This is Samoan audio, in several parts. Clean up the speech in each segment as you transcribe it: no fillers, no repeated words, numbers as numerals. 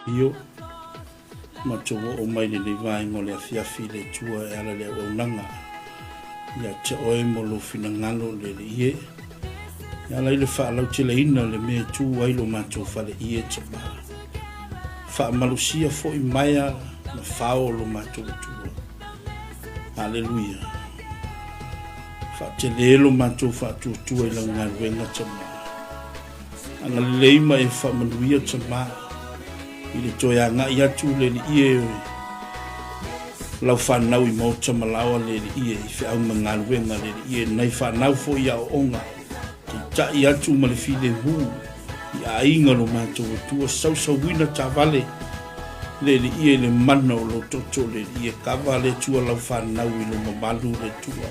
Io, matou oo mai lenei vaega o le afiafi i le Atua e ala i le auaunaga ia te oe mo lou finagalo le Alii e, e ala i le faalauteleina le mea e tu ai lo matou fale ie Tama. Faamalusia foi maea ma fao lo matou Atua. Aleluia. Faatele lo matou faatuatua i lau galuega Tama. Agalelei ma e faamanuia Tama i le toe agai atu le Alii e lau fanau i maota ma laoa le Alii e i feau ma galuega le Alii e nai fanau foi i aoaoga taitai atu ma le filemu i aiga lo matou Atua sausauina taavale le Alii e i le mana o lou toto le Alii e kava le Atua lau fanau i lo mamalu le Atua.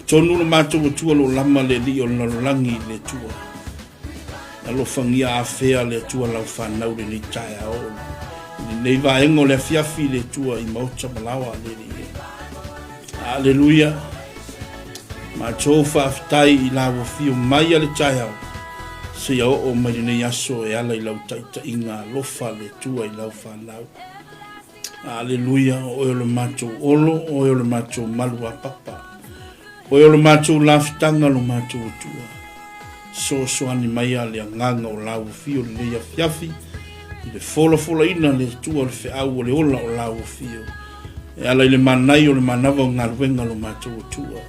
Tonu lo matou Atua lo lama le Alii o le lalolagi le Atua. Alofagia afea le Atua lau fanau lenei taeao i lenei vaega o le afiafi le Atua i maota ma laoa le Alii e. Aleluia. Matou faafetai i la ua fio mai a le taeao seia oo mai lenei aso e ala i lau taitaiga alofa le Atua i lau fanau. Aleluia, o oe o le matou olo, o oe o le matou malu apapa. O oe o le matou lafitaga lo matou Atua. Soasoani mai a le agaga o lau afio lenei afiafi, i le folafolaina le Atua o le feau o le ola o lau afio. E ala i le manai o le manava o galuega lo matou Atua.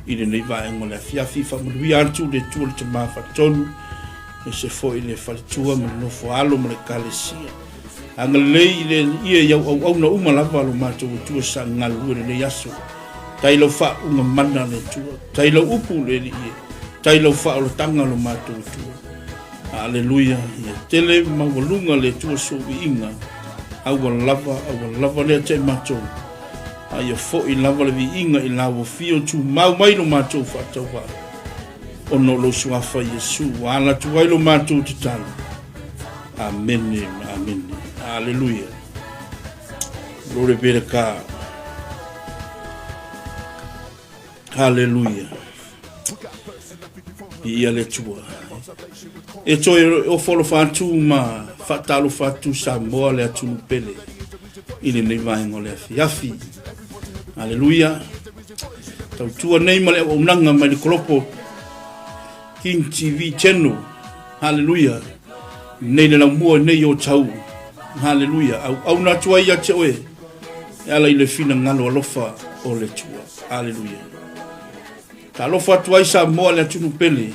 I lenei vaega o le afiafi, faamanuia atu le Atua le Tama Faatonu, aemaise foi le faletua ma le nofo alo ma le Ekalesia. Agalelei i le Alii i au auauna uma lava lo matou Atua sa galulue lenei aso. Tai lau faauuga mana le Atua, tai lau upu le Alii, tai lau faaolataga lo matou Atua. Aleluia, ia tele maualuga le Atua sou viiga, aua lava, aua lava lea te matou. A ia foi lava le viiga i lau afio tumau mai lo matou faatauvaa. Ona o lou suafa Iesu, ua ala atu ai lo matou tatalo. Amene ma amene. Aleluia. Glory be to God. Hallelujah. Ia le Atua. E toe ofo alofa atu ma faatalofa atu Samoa le atunuu pele i lenei vaega o le afiafi. Aleluia. Tautua nei ma le auaunaga mai le kolopo King TV Channel. Haleluia. Nei le laumua nei o tau. Haleluia. Auauna atu ai ia te oe. E ala i le finagalo alofa o le Atua. Haleluia. Talofa atu ai Samoa le atunuu pele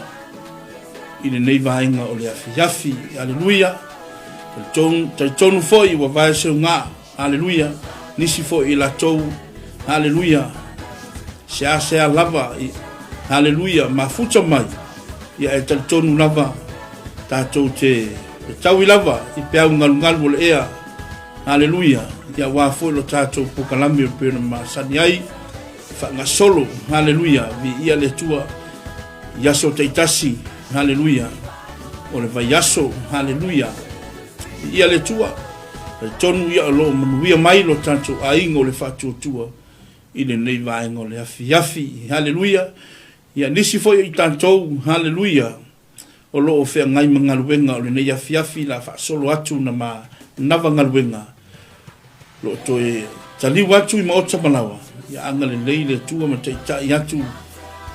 i lenei vaega o le afiafi. Haleluia. Talitonu foi ua vae seuga. Haleluia. Nisi foi i latou. Haleluia. Seasea lava. Haleluia. Mafuta mai. Ia e talitonu lava tatou te taui lava i peau galugalu o le ea. Haleluia. Ia aua foi lo tatou pokalame o pei ona masani ai. Faagasolo. Haleluia. Viia le Atua i aso taitasi. Haleluia. O le vaiaso. Haleluia. Viia le Atua. Talitonu ia o lo o manuia mai lo tatou aiga o le faatuatua i lenei vaega o le afiafi. Haleluia! Ia nisi foi o i tatou, haleluia, o lo o feagai ma galuega o lenei afiafi la faasolo atu na manava galuega, lo o toe taliu atu i maota malaoa, ia agalelei le Atua ma taitai atu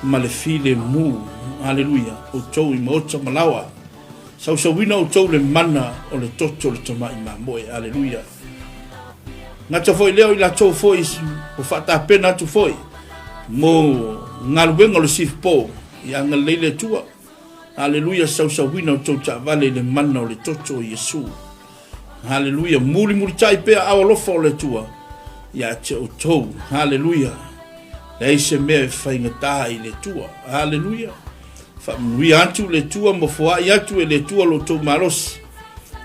ma le filemu, haleluia, outou i maota malaoa. Sausauina outou le mana o le toto o le tamai mamoe. Aleluia. Gata foi lea o i latou foi o faatapena atu foi mo galuega o le sifupo. Ia agalelei le Atua. Aleluia, sausauina outou taavale i le mana o le toto o Iesu. Haleluia. Mulimulitai pea ao alofa o le Atua ia te outou. Haleluia. Leai se mea e faigata i le Atua. Haleluia. Faamanuia atu le Atua ma foai atu e le Atua lo outou malosi.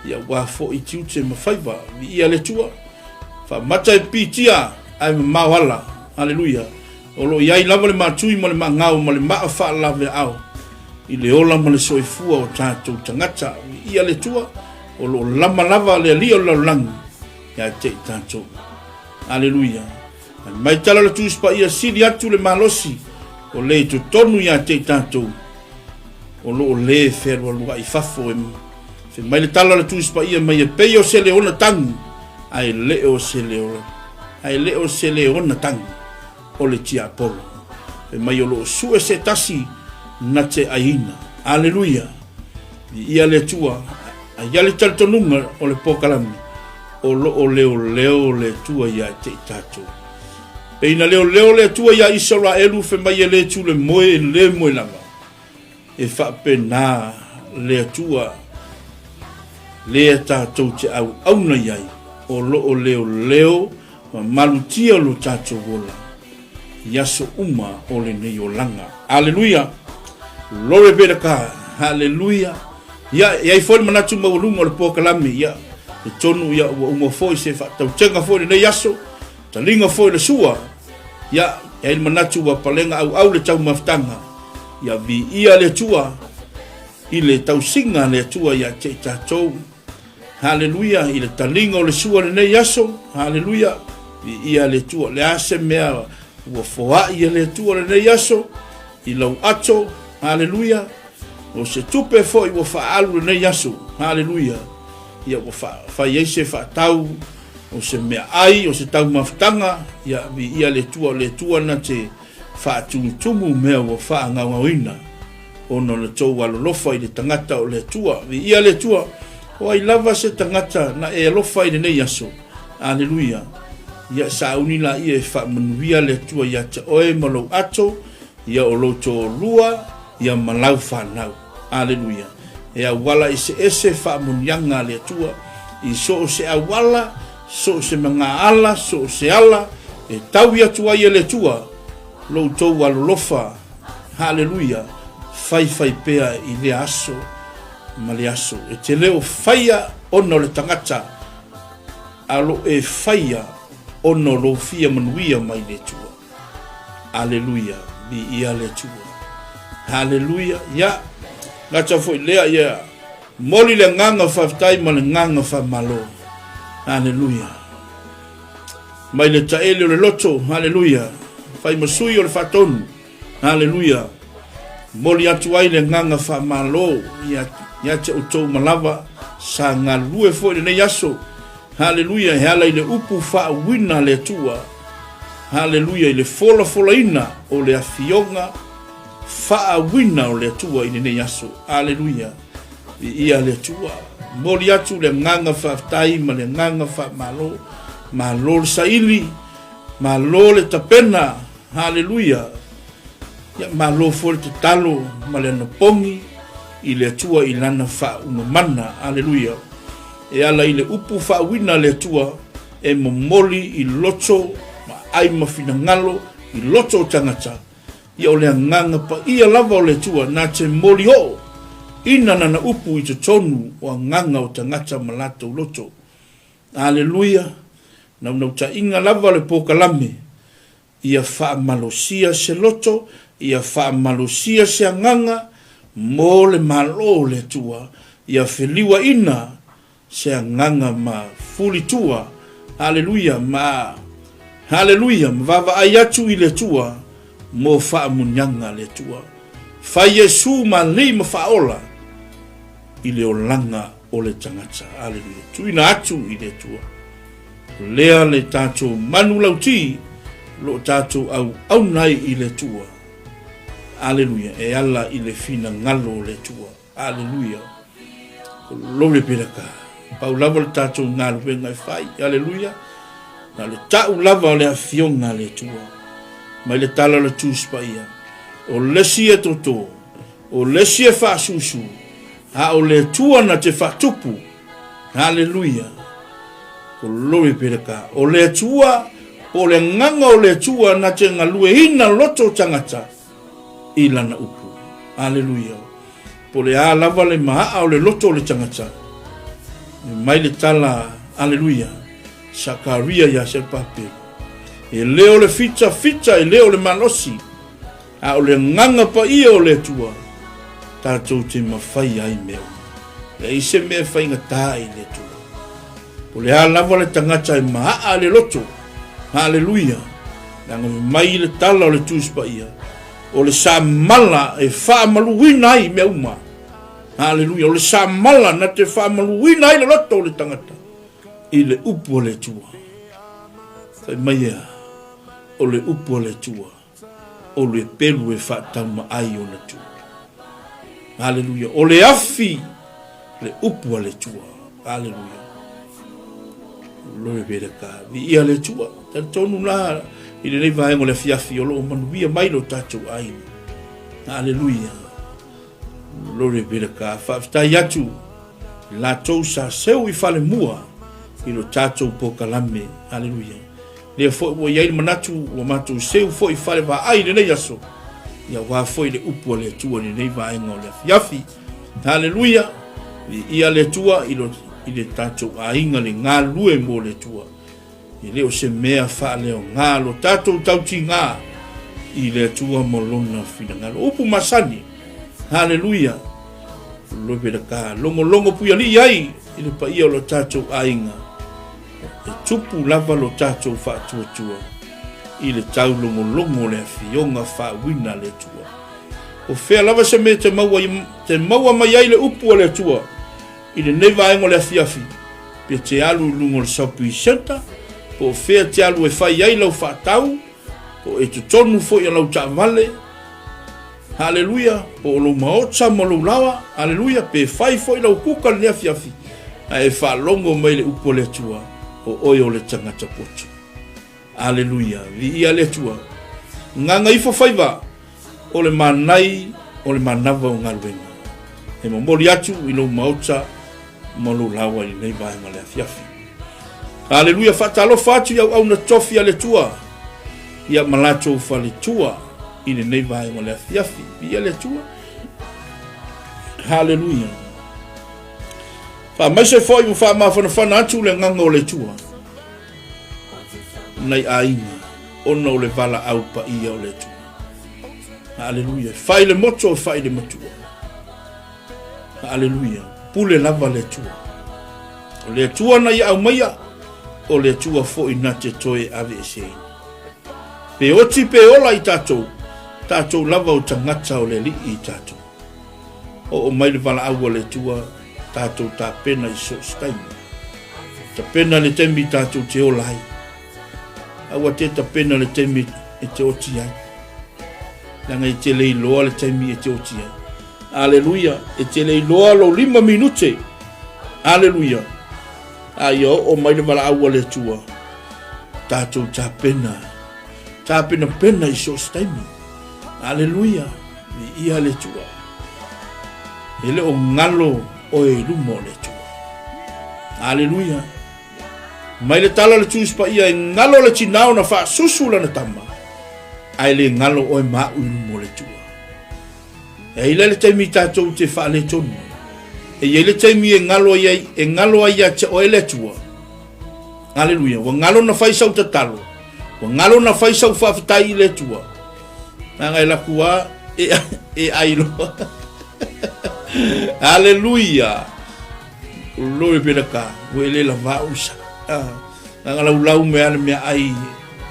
Ia aua foi tiute ma faiva. Viia le Atua. Faamata e pitia ae mamao ala. Haleluia. O lo o i ai lava le matui ma le maagao ma le maa faalaveaao i le ola ma le soifua o tatou tagata. Viia le Atua, o lo o lama lava le Alii o le lalolagi ia te i tatou. Aleluia. Fai mai tala o le Tusi Paia, sili atu le malosi o le i totonu ia te i tatou o lo o le fealualuai i fafo e Fai mai le tala o le Tusi Paia mai e pei o se leona tagi, ae le o se leo, ae le o se leona tagi o le tiapolo. Fai mai o lo o sue se tasi na te aiina. Aleluia! Viia le Atua, a ia le talitonuga o le pokalame, o lo o leoleo le Atua ia te i tatou. Pei na leoleo le Atua ia Isaraelu, fai mai e le tule moe, e le moe lava. E faapena le Atua lea tatou te auauna i ai, o lo o leoleo ma malutia lo tatou ola i aso uma o lenei olaga. Aleluia! Glory be to God! Haleluia! Ia, e i ai foi le manatu maualuga o le pokalame, ia, e tonu, ia, ua uma foi se faatautega foi lenei aso, Taliga foi le sua, ia, e ai le manatu ua palega auau le taumafataga, ia viia le Atua i le tausiga a le Atua ia te i tatou. Haleluia, i le taliga o le sua lenei aso, haleluia, viia le Atua. Le a se mea ua foai e le Atua lenei aso, i lau ato, haleluia, o se tupe foi ua faaalu lenei aso, haleluia, ia ua fai ai se faatau, O se meaai, o se taumafataga, ia viia le Atua, o le Atua na te faatumutumu mea ua faagaogaoina, ona o le tou alolofa i le tagata o le Atua. Viia le Atua, o ai lava se tagata na e alofa i lenei aso. Aleluia. Ia sauni laia e faamanuia le Atua ia te oe ma lou ato, ia o lou toalua, ia ma lau fanau. Aleluia. E auala eseese faamanuiaga a le Atua i so o se auala, so o se magaala, so o se ala e taui atu ai e le Atua lo outou alolofa. Haleluia! Faifai pea i lea aso ma le aso. E te le o faia ona o le tagata, a lo e faia ona o lou fia manuia mai le Atua. Aleluia, viia le Atua. Haleluia, ia, gata foi lea, ia, moli le agaga faafetai ma le agaga faamalo. Haleluia. Mai le taele o le loto, haleluia, fai ma sui o le faatonu, haleluia, moli atu ai le agaga faamalo ia, ia te outou ma lava, sa galulue foi lenei aso, Haleluia, e ala i le upu faauuina a le Atua, haleluia, i le folafolaina o le afioga faauuina o le Atua i lenei aso. Haleluia, viia le Atua. Momoli atu le agaga faafetai ma le agaga faamalo. Malo le saili, malo le tapena, haleluia. Ia malo foi le tatalo ma le anapogi i le Atua i lana faauuga mana. Haleluia. E ala i le upu faauuina a le Atua e momoli i loto ma ai ma finagalo i loto o tagata, ia o le agaga paia lava o le Atua na te moli oo ina nana upu i totonu o agaga o tagata ma latou loto. Aleluia! Naunautaiga lava le pokalame Ia faamalosia se loto, ia faamalosia se agaga mo le Malo o le Atua, ia feliuaina se agaga ma fulitua, haleluia, ma, haleluia, ma vaavaai atu i le Atua mo faamuniaga a le Atua. Fai Iesu ma Alii ma Faaola i le olaga o le tagata. Haleluia. Tuuina atu i le Atua. O lea le tatou manulauti o lo o tatou auauna ai i le Atua. Aleluia. E ala i le finagalo o le Atua. Aleluia. Glory be to God. Pau lava le tatou galuega e fai. Aleluia. Na o le tau lava o le afioga a le Atua. Mai le tala o le Tusi Paia. O le isi e toto, o le isi e faasusu, a o le Atua na te faatupu. Haleluia! Glory be to God. O le Atua, po o le agaga o le Atua na te galueina loto o tagata i lana upu. Haleluia! Po le a lava le maa o le loto o le tagata, mai le tala, haleluia, Sakaria ia Serupapelo. E le o le fita fita, e le o le malosi, A o le agaga paia o le Atua, tatou te mafaia ai mea uma. Leai se mea e faigata i le Atua. O le a lava le tagata e maaa le loto, haleluia, leaga mai le tala o le Tusi Paia, o le samala e faamaluina ai mea uma. Aleluia. O le samala na te faamaluina ai le loto o le tagata i le upu a le Atua. Fai mai ea, o le upu a le Atua, o le pelu e faatauma ai ona tu. Aleluia. O le afi le upu a le Atua. Aleluia. Glory be to God. Viia le Atua. Talitonu la i lenei vaega o le afiafi o lo o manuia mai lo tatou aiga. Aleluia. Glory be to God. Faafetai atu i latou sa seu i falemua i lo tatou polokalame. Aleluia. Lea foi ua i ai le manatu ua matou seu foi i fale vaai i lenei aso. Ia aua foi le upu a le Atua i lenei vaega o le afiafi. Aleluia. Viia le Atua i lo i le tatou aiga le galulue mo le Atua. E le o se mea faaleaoga lo tatou tautiga i le Atua ma Lona finagalo. O upu masani, Haleluia! Glory to God. Logologo puialii ai i le paia o lo tatou aiga. E tupu lava lo tatou faatuatua i le taulogologo o le afioga faauina a le Atua. O fea lava se mea te maua, te maua mai ai le upu a le Atua i lenei vaega o le afiafi, pe te alu i luga o le Shopping Centre, po o fea te alu e fai ai lau faatau, po o e totonu foi o lau taavale, haleluia, po o lou maota ma lou laoa, haleluia, pe fai foi lau kuka i lenei afiafi, ae e faalogo mai le upu a le Atua, o oe o le tagata poto. Aleluia, viia le Atua. Gaga ifo faiva o le manai o le manava o galuega. E momoli atu i lou maota ma lou laoa i lenei vaega o le afiafi. Aleluia, faatalofa atu i auauna tofi a le Atua ia ma latou faletua i lenei vaega o le afiafi. Viia le Atua. Haleluia. Faamaise foi ua faamafanafana atu le agaga o le Atua. nai aiga ona o le valaau paia o le Atua. Aleluia. E fai le moto, e fai le matua. Aleluia. Pule lava le Atua. O le Atua na ia aumaia, o le Atua foi na te toe aveeseina. Pe oti pe ola i tatou, tatou lava o tagata o le Alii i tatou. Oo mai le valaau a le Atua, tatou tapena i so o se taimi. Tapena le taimi tatou te ola ai. Aua te tapena le taimi e te oti ai. Leaga e te le iloa le taimi e te oti ai. Aleluia, e te le iloa lou 5 minute. Aleluia. A ia oo mai le valaau a le Atua, tatou tapena, tapenapena i so o se taimi. Aleluia. Viia le Atua. E le o galo oe i luma o le Atua. Aleluia. Mai le tala o le Tusi Paia e galo le tinā ona faasusu lana tama, ae le galo oe ma au i luma o le Atua. E ai le taimi tatou te faaletonu. E i ai le taimi e galo ai, e galo ai ia te oe le Atua. Aleluia. Ua galo na fai sau tatalo. Ua galo na fai sau faafetai i le Atua. Nanga e laku a e, e ai loa. Aleluia. Glory be to God. Ua e le lava u sa. Ah, nanga lau lau me ale mea ai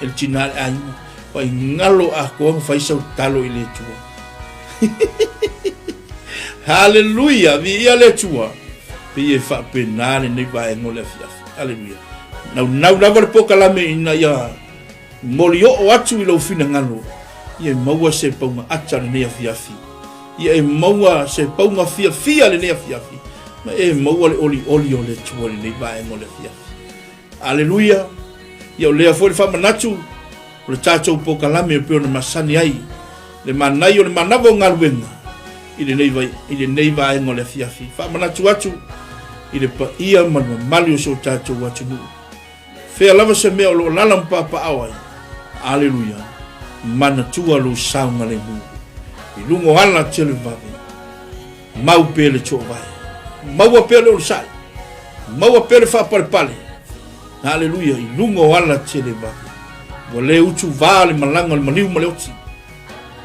e le tina le aiga. Ua i ngalo a koa ma fai sau talo i le Atua. Haleluia, viia le Atua. Pei e faapena lenei vaega o le afiafi. Haleluia. Naunau lava le polokalame ina ia Moli oo atu i lou finagalo, ia e maua se pauga ata lenei afiafi. Ia e maua se pauga fiafia lenei afiafi, ma e maua le olioli o le Atua i lenei vaega o le afiafi. Aleluia! Ia o lea foi le faamanatu o le tatou polokalame e pei ona masani ai le manai o le manava o galuega i lenei, vai, i lenei vaega o le afiafi. Faamanatu atu i le paia ma le mamalu o si o tatou atunuu. Fea lava se mea o lo o lala ma papaao ai. Aleluia! Manatua lou saogalemu. I luga o ala televave. Mau pea le toovae. Maua pea le onosai. Maua pea le faapalepale. Aleluia! I luga o ala televave. Ua le utuvā le malaga o le maliu ma le oti.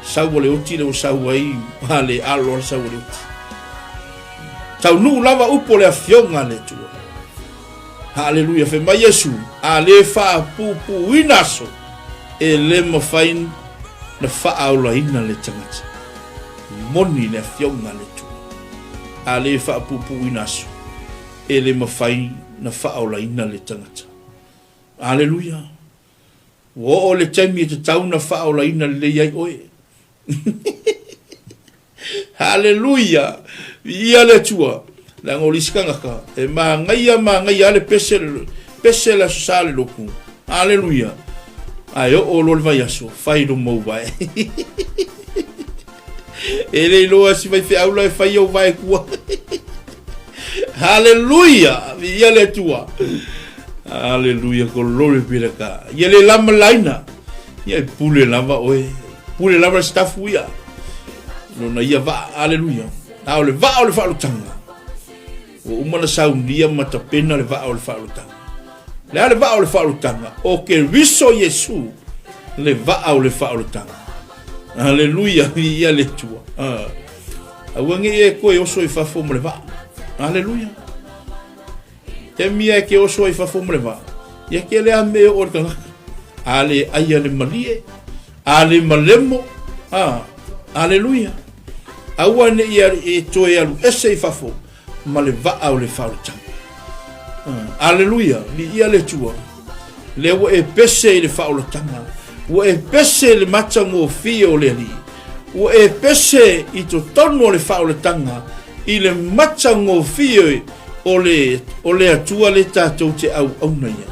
Sau o le oti le ua sau ai a le alo a le sau o le oti. Taunuu lava upu o le afioga a le Atua. Haleluia! Fai mai Iesu, A le faapuupuuina aso, e le mafai na faaolaina le tagata. Moni le Afioga a le Atua. A le faapuupuuina aso, e le mafai na faaolaina le tagata. Aleluia! Ua oo le taimi e tatau na faaolaina lelei ai oe. Haleluia! Viia le Atua! Leaga o le isi tagata, e manaia manaia lava le pese, pese le Aso Sa le lotu. Haleluia! Ae oo loa le vaiaso, fai lo mou vae. E le iloa si faifeau la e fai au vae tua. Haleluia! Viia le Atua! Haleluia, glory be to God. Ia le lama laina. Ia e pule lava oe. Pule lava le stafu ia. Lona ia vaa, aleluia. A o le vaa o le faaolataga. Ua uma na saunia ma tapena le vaa o le faaolataga. Le a le vaa o le faaolataga? O Keriso Iesu le vaa o le faaolataga. Aleluia, ia le Atua. Ah. Aua ne i e toe oso i fafo ma le vaa. Aleluia. Taimi ia e te oso ai i fafo ma le vaa, ia tele a mea e oo i le tagata. A le aia le malie, a le malemo, a, aleluia. Aua ne i e toe alu ese i fafo ma le vaa o le faaolataga. Aleluia, viia le Atua. Lea ua e pese i le faaolataga, ua e pese i le matagofie o le Alii, ua e pese i totonu o le faaolataga i le matagofie o le, o le Atua le tatou te auauna ia.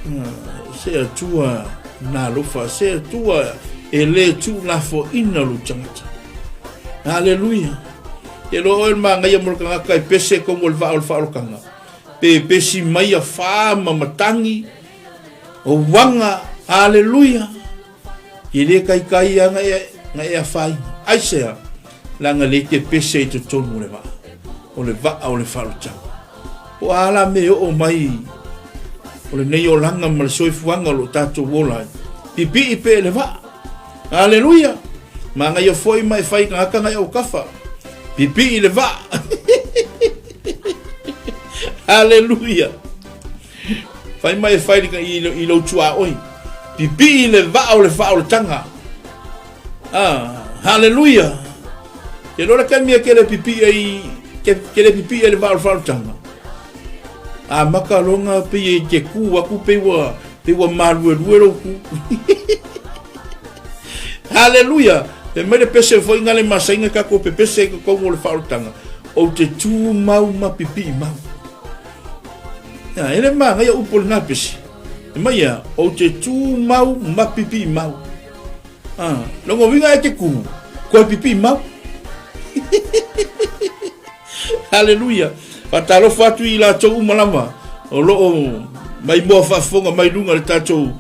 Ah, se Atua na alofa, se Atua e le tuulafoaina lou tagata. Aleluia. E loa oe le magaia mo le tagata e pese tonu o le vaa o le faaolataga. Pepesi mai afa ma matagi, o uaga, aleluia. E le kaikai ia na e, na e afaina. Aisea, leaga le te pese i totonu o le vaa, o le vaa o le faaolataga. Po o a la mea e oo mai o lenei olaga ma le soifuaga o lo o tatou ola ai, pipii pea i le vaa. Aleluia! Manaia foi ma e fai tagata nai autafa. Pipii le vaa. Aleluia! Fai mai e fai i, i lou tuaoi. Pipii le vaa o le faaolataga. Ah, haleluia! Ke loa le taimi e ke le pipii ai, ke, ke le pipii ai le vaa o le faaolataga. A maka longa pei e te kū aku pei ua, pei ua maluelue lou kū. Haleluia! Fai mai le pese foi nga le masaina tatou pepese i totonu o le faaolataga, ou te tu mau ma pipii mau. Ya, e le manaia upu o lena pese. E mai ia, ou te tu mau ma pipii mau. Ah, longa uiga e te ku, koe pipii mau. Haleluia! Faatalofa atu i latou uma lava o lo o maimoa faafofoga mai luga le tatou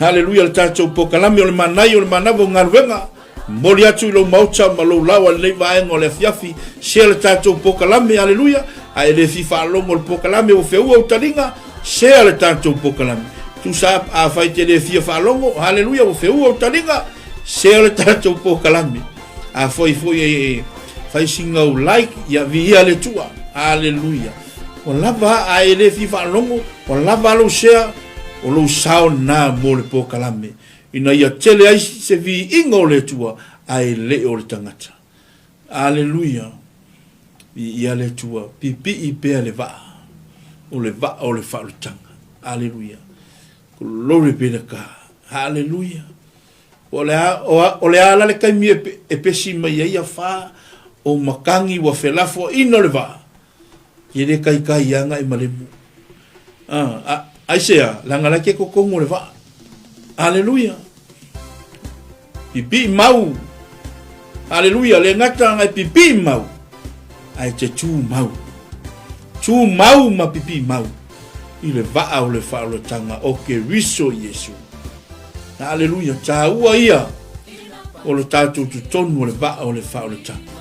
Haleluia le tatou pokalame o le manai o le manava o galuega. Momoli atu i lou maota ma lou laoa i lenei vaega o le afiafi. Share le tatou pokalame, haleluia. A e le fia faalogo i le pokalame ua feua ou taliga, share le tatou pokalame. Tusa afai te le fia faalogo, haleluia, ua feua ou taliga, share le tatou pokalame. Afai foi e fai sina ou like, ia viia le Atua. Haleluia. Ua lava a e le fia faalogo, ua lava lou share, o lou sao lena mo le pokalame, ina ia tele ai se viiga o le Atua, ae le o le tagata. Aleluia! Viia le Atua, pipii pea le vaa, o le vaa o le faaolataga. Aleluia! Glory be to God. Haleluia! O le a, o a, o le a la le taimi e, e pesi mai ai afa o matagi ua felafoaina o le vaa, E le kaikai ia nga e malemu. Ah, a, aisea, leaga la ke totonu o le vaa. Aleluia. Pipii mau. Aleluia, le gata nga e pipii mau. Ae te tū mau. Tū mau ma pipii mau. I le vaa o le faaolataga o Keriso Iesu. Aleluia, tāua ia o le tatou totonu o le vaa o le faaolataga.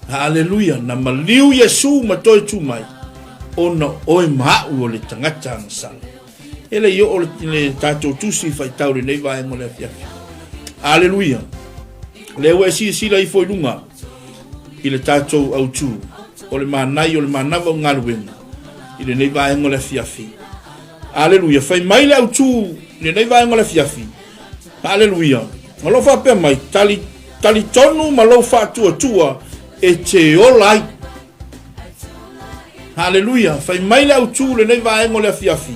Haleluia, na maliu Iesu ma toe tu mai, ona oe ma a'u o le tagata agasala. E le i oo le, le tatou tusi faitau lenei vaega o le afiafi. Haleluia. Lea ua e silasila ifo i luga i le tatou autu o le manai o le manava o galuega i lenei vaega o le afiafi. Aleluia, fai mai le autu i lenei vaega o le afiafi. Aleluia. O lo o faapea mai, tali, talitonu ma lou faatuatua e te ola ai. Haleluia! Fai mai le autu i lenei vaega o le afiafi,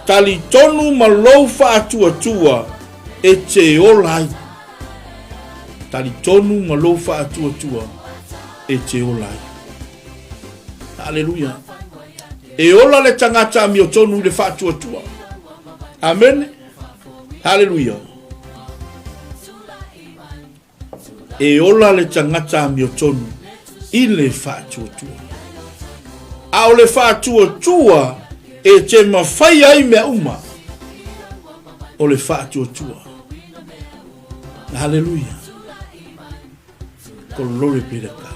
Talitonu ma lou faatuatua e te ola ai. Talitonu ma lou faatuatua e te ola ai. Haleluia! E ola le tagata amiotonu i le faatuatua. Amene. Haleluia! E ola le tagata amiotonu i le faatuatua. A o le faatuatua e te mafai ai mea uma, o le faatuatua. Haleluia. Glory be to God.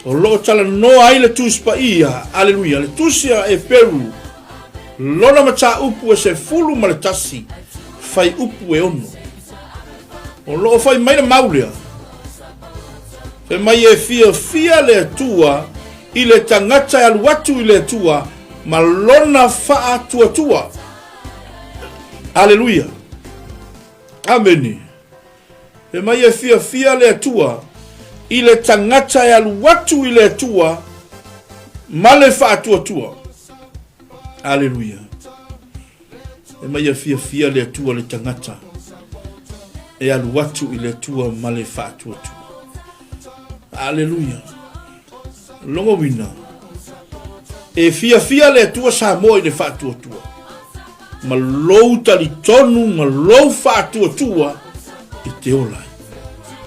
O lo o talanoa ai le Tusi Paia, aleluia, le Tusi a Eperu, lona mataupu e 11, fuaiupu e 6. O lo o fai mai le mau lea, fai mai e fiafia le Atua i le tagata e alu atu i le Atua ma lona faatuatua. Aleluia. Amene. Fai mai e fiafia le Atua i le tagata e alu atu i le Atua ma le faatuatua. Aleluia. Fai mai e fiafia le Atua le tagata e alu atu i le Atua ma le faatuatua. Aleluia. Logowina, e fiafia le Atua Samoa i le faatuatua, ma lou talitonu ma lou faatuatua e te ola ai.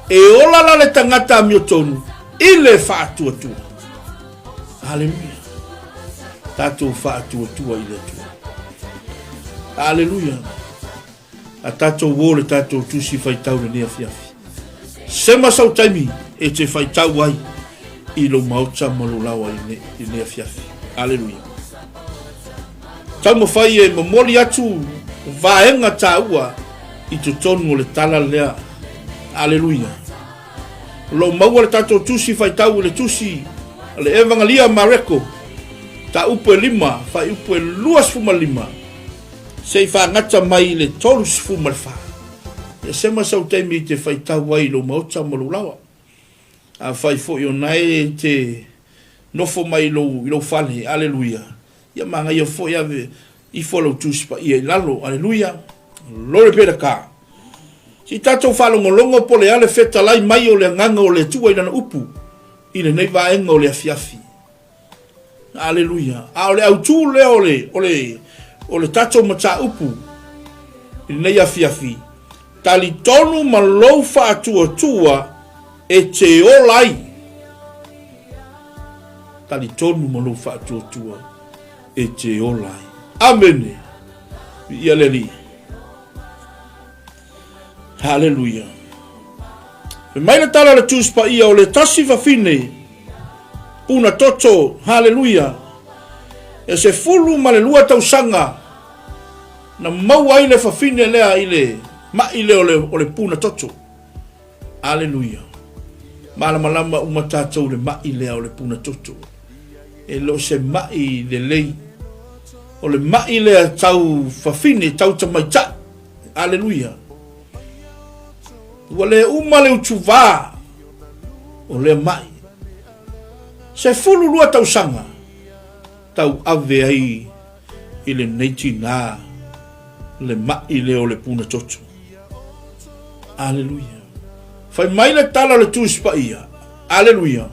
E ola la le tagata amiotonu i le faatuatua. Aleluia. Tatou faatuatua i le Atua. Aleluia. A tatou o le tatou tusi faitau lenei afiafi. Sema sau taimi e te faitau ai i lou maota ma lou laoa i lenei afiafi. Aleluia. Taumafai e momoli atu vaega taua i totonu o le tala lea. Aleluia. O lo o maua le tatou tusi faitau i le tusi a le Evangelia Mareko, mataupu e 5, fuaiupu e 25, se i faagata mai i le 34. Ia sema sau taimi i te faitau ai i lou maota ma lou laoa. Afai foi o na e te nofo mai i lou, i lou fale, aleluia, ia manaia foi ave ifo lau Tusi Paia i lalo, aleluia, glory be to God. Se i tatou faalogologo po o le a le fetalai mai o le Agaga o le Atua i Lana Upu i lenei vaega o le afiafi. Aleluia. A o le autū lea o le, o le, o le tatou mataupu i lenei afiafi, talitonu ma lou faatuatua e te ola ai. Talitonu ma lou faatuatua e te ola ai. Amene. Viia le Alii. Haleluia. Fai mai le tala a le Tusi Paia o le tasi fafine puna toto, haleluia, e 12 tausaga na maua ai le fafine lea i le ma'i lea o le, o le puna toto. Aleluia. Malamalama uma tatou i le ma'i lea o le puna toto. E le o se ma'i lelei. O le ma'i lea tau fafine, tau tamaitai. Aleluia. Ua le uma le utuvā o lea ma'i. 12 tausaga tau ave ai i lenei tinā le ma'i lea o le puna toto. Aleluia. Fai mai le tala o le Tusi Paia. Aleluia.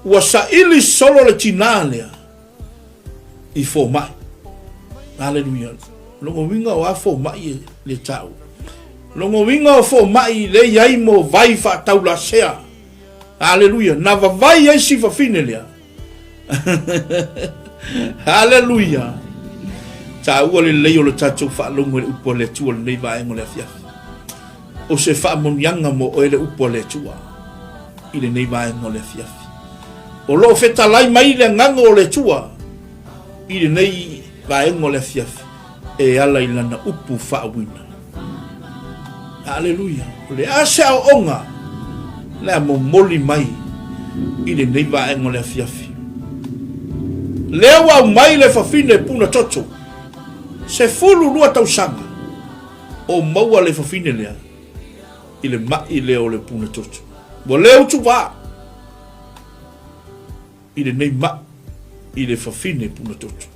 Ua saili solo le tinā lea i fomai. Aleluia. Lona uiga o a fomai le taua. Lona uiga o fomai le i ai mo vai faataulasea. Aleluia. Na vavai ai si fafine lea. Aleluia. Taua lelei o le tatou faalogo i le upu a le Atua lenei vaega o le afiafi. O se faamanuiaga mo oe le upu a le Atua i lenei vaega o le afiafi. O lo o fetalai mai le agaga o le Atua i lenei vaega o le afiafi e ala i lana upu faauuina. Aleluia! O le a se aoaoga le a momoli mai i lenei vaega o le afiafi? Lea ua aumai le fafine puna toto, 12 tausaga o maua le fafine lea i le ma'i lea o le puna toto. Ua le utuvā. i lenei ma'i i le fafine punatoto.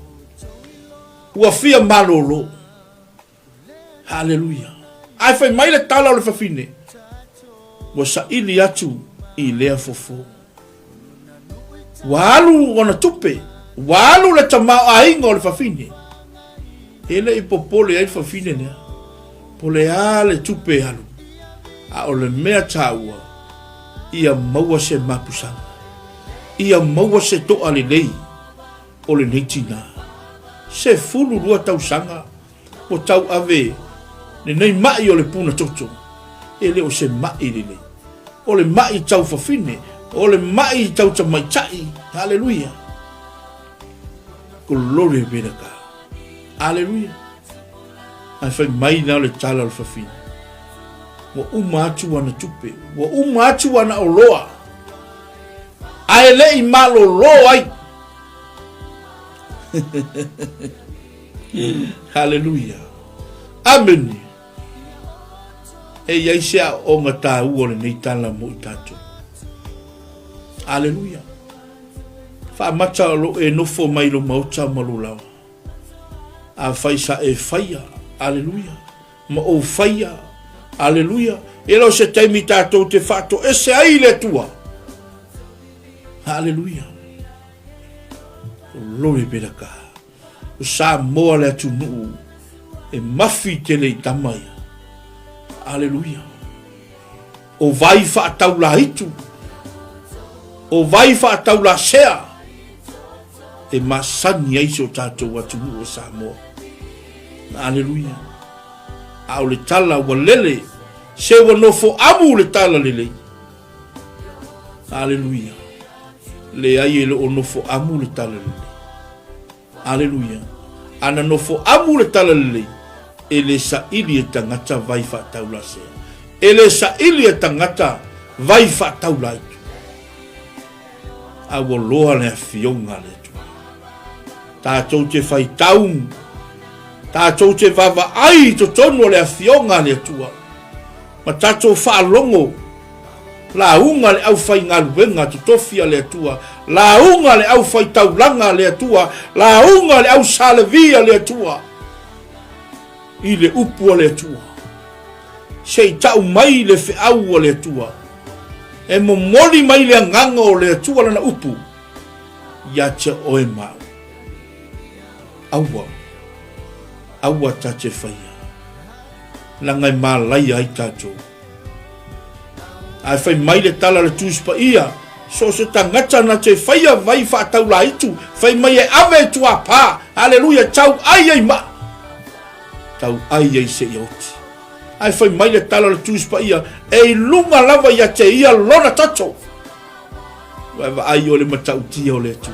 Ua fia malolo. Haleluia. Ae fai mai le tala o le fafine, ua saili atu i lea fofo. Ua alu ona tupe, ua alu le tamaoaiga o le fafine. E le i popole ai le fafine lea, po o le a le tupe e alu, a o le mea taua, ia maua se mapusaga, ia maua se toa lelei o lenei tina. 12 tausaga ua tauave lenei mai o le puna toto, e le o se mai lelei. O le mai tau fafine, o le mai tau tamaitai. Haleluia. Glory be to God. Haleluia. Ae fai mai la le tala o le fafine. Ua uma atu ana tupe, ua uma atu ana oloa. Ae le i malolo ai. Haleluia. Amene. E i ai se aoaoga taua o lenei tala mo i tatou. Aleluia. Faamata o lo e nofo mai lo maota ma lo lawa. A fai sa e faia. Aleluia. Ma ou faia. Aleluia. E le o se taimi tatou te faatoese ai i le Atua. Aleluia. Glory be to God. O Samoa le atunuu e mafi tele i tama ia. Aleluia. O vai faataulaitu, o vai faataulasea e masani ai si o tatou atunuu o Samoa. Aleluia. A o le tala ua lele, se ua nofo amu le tala lelei. Aleluia. Leai e le o nofo amu le tala lelei. Aleluia. Ana nofo amu le tala lelei, e le saili e tagata vai faataulasea. E le saili e tagata vai faataulaitu. A ua loa le afioga a le Atua. Tatou te faitau, tatou te vaavaai i totonu o le afioga a le Atua, ma tatou faalogo Lauga le aufaigaluega totofi a le Atua, lauga le aufaitaulaga a le Atua, lauga le ausalevi a le Atua i le upu a le Atua. Se i tau mai le feau a le Atua, e momoli mai le agaga o le Atua lana upu ia te oe ma au. Aua, aua ta te faia, leaga e malaia ai tatou. Ae fai mai le tala a le Tusi Paia, so o se tagata na te faia vai faataulaitu, fai mai e ave i tuapā, aleluia, tau ai ai maa, tau ai ai seia oti. Ae fai mai le tala a le Tusi Paia, e i luga lava ia te ia lona toto. Ua e vaai o le matautia o le Atua.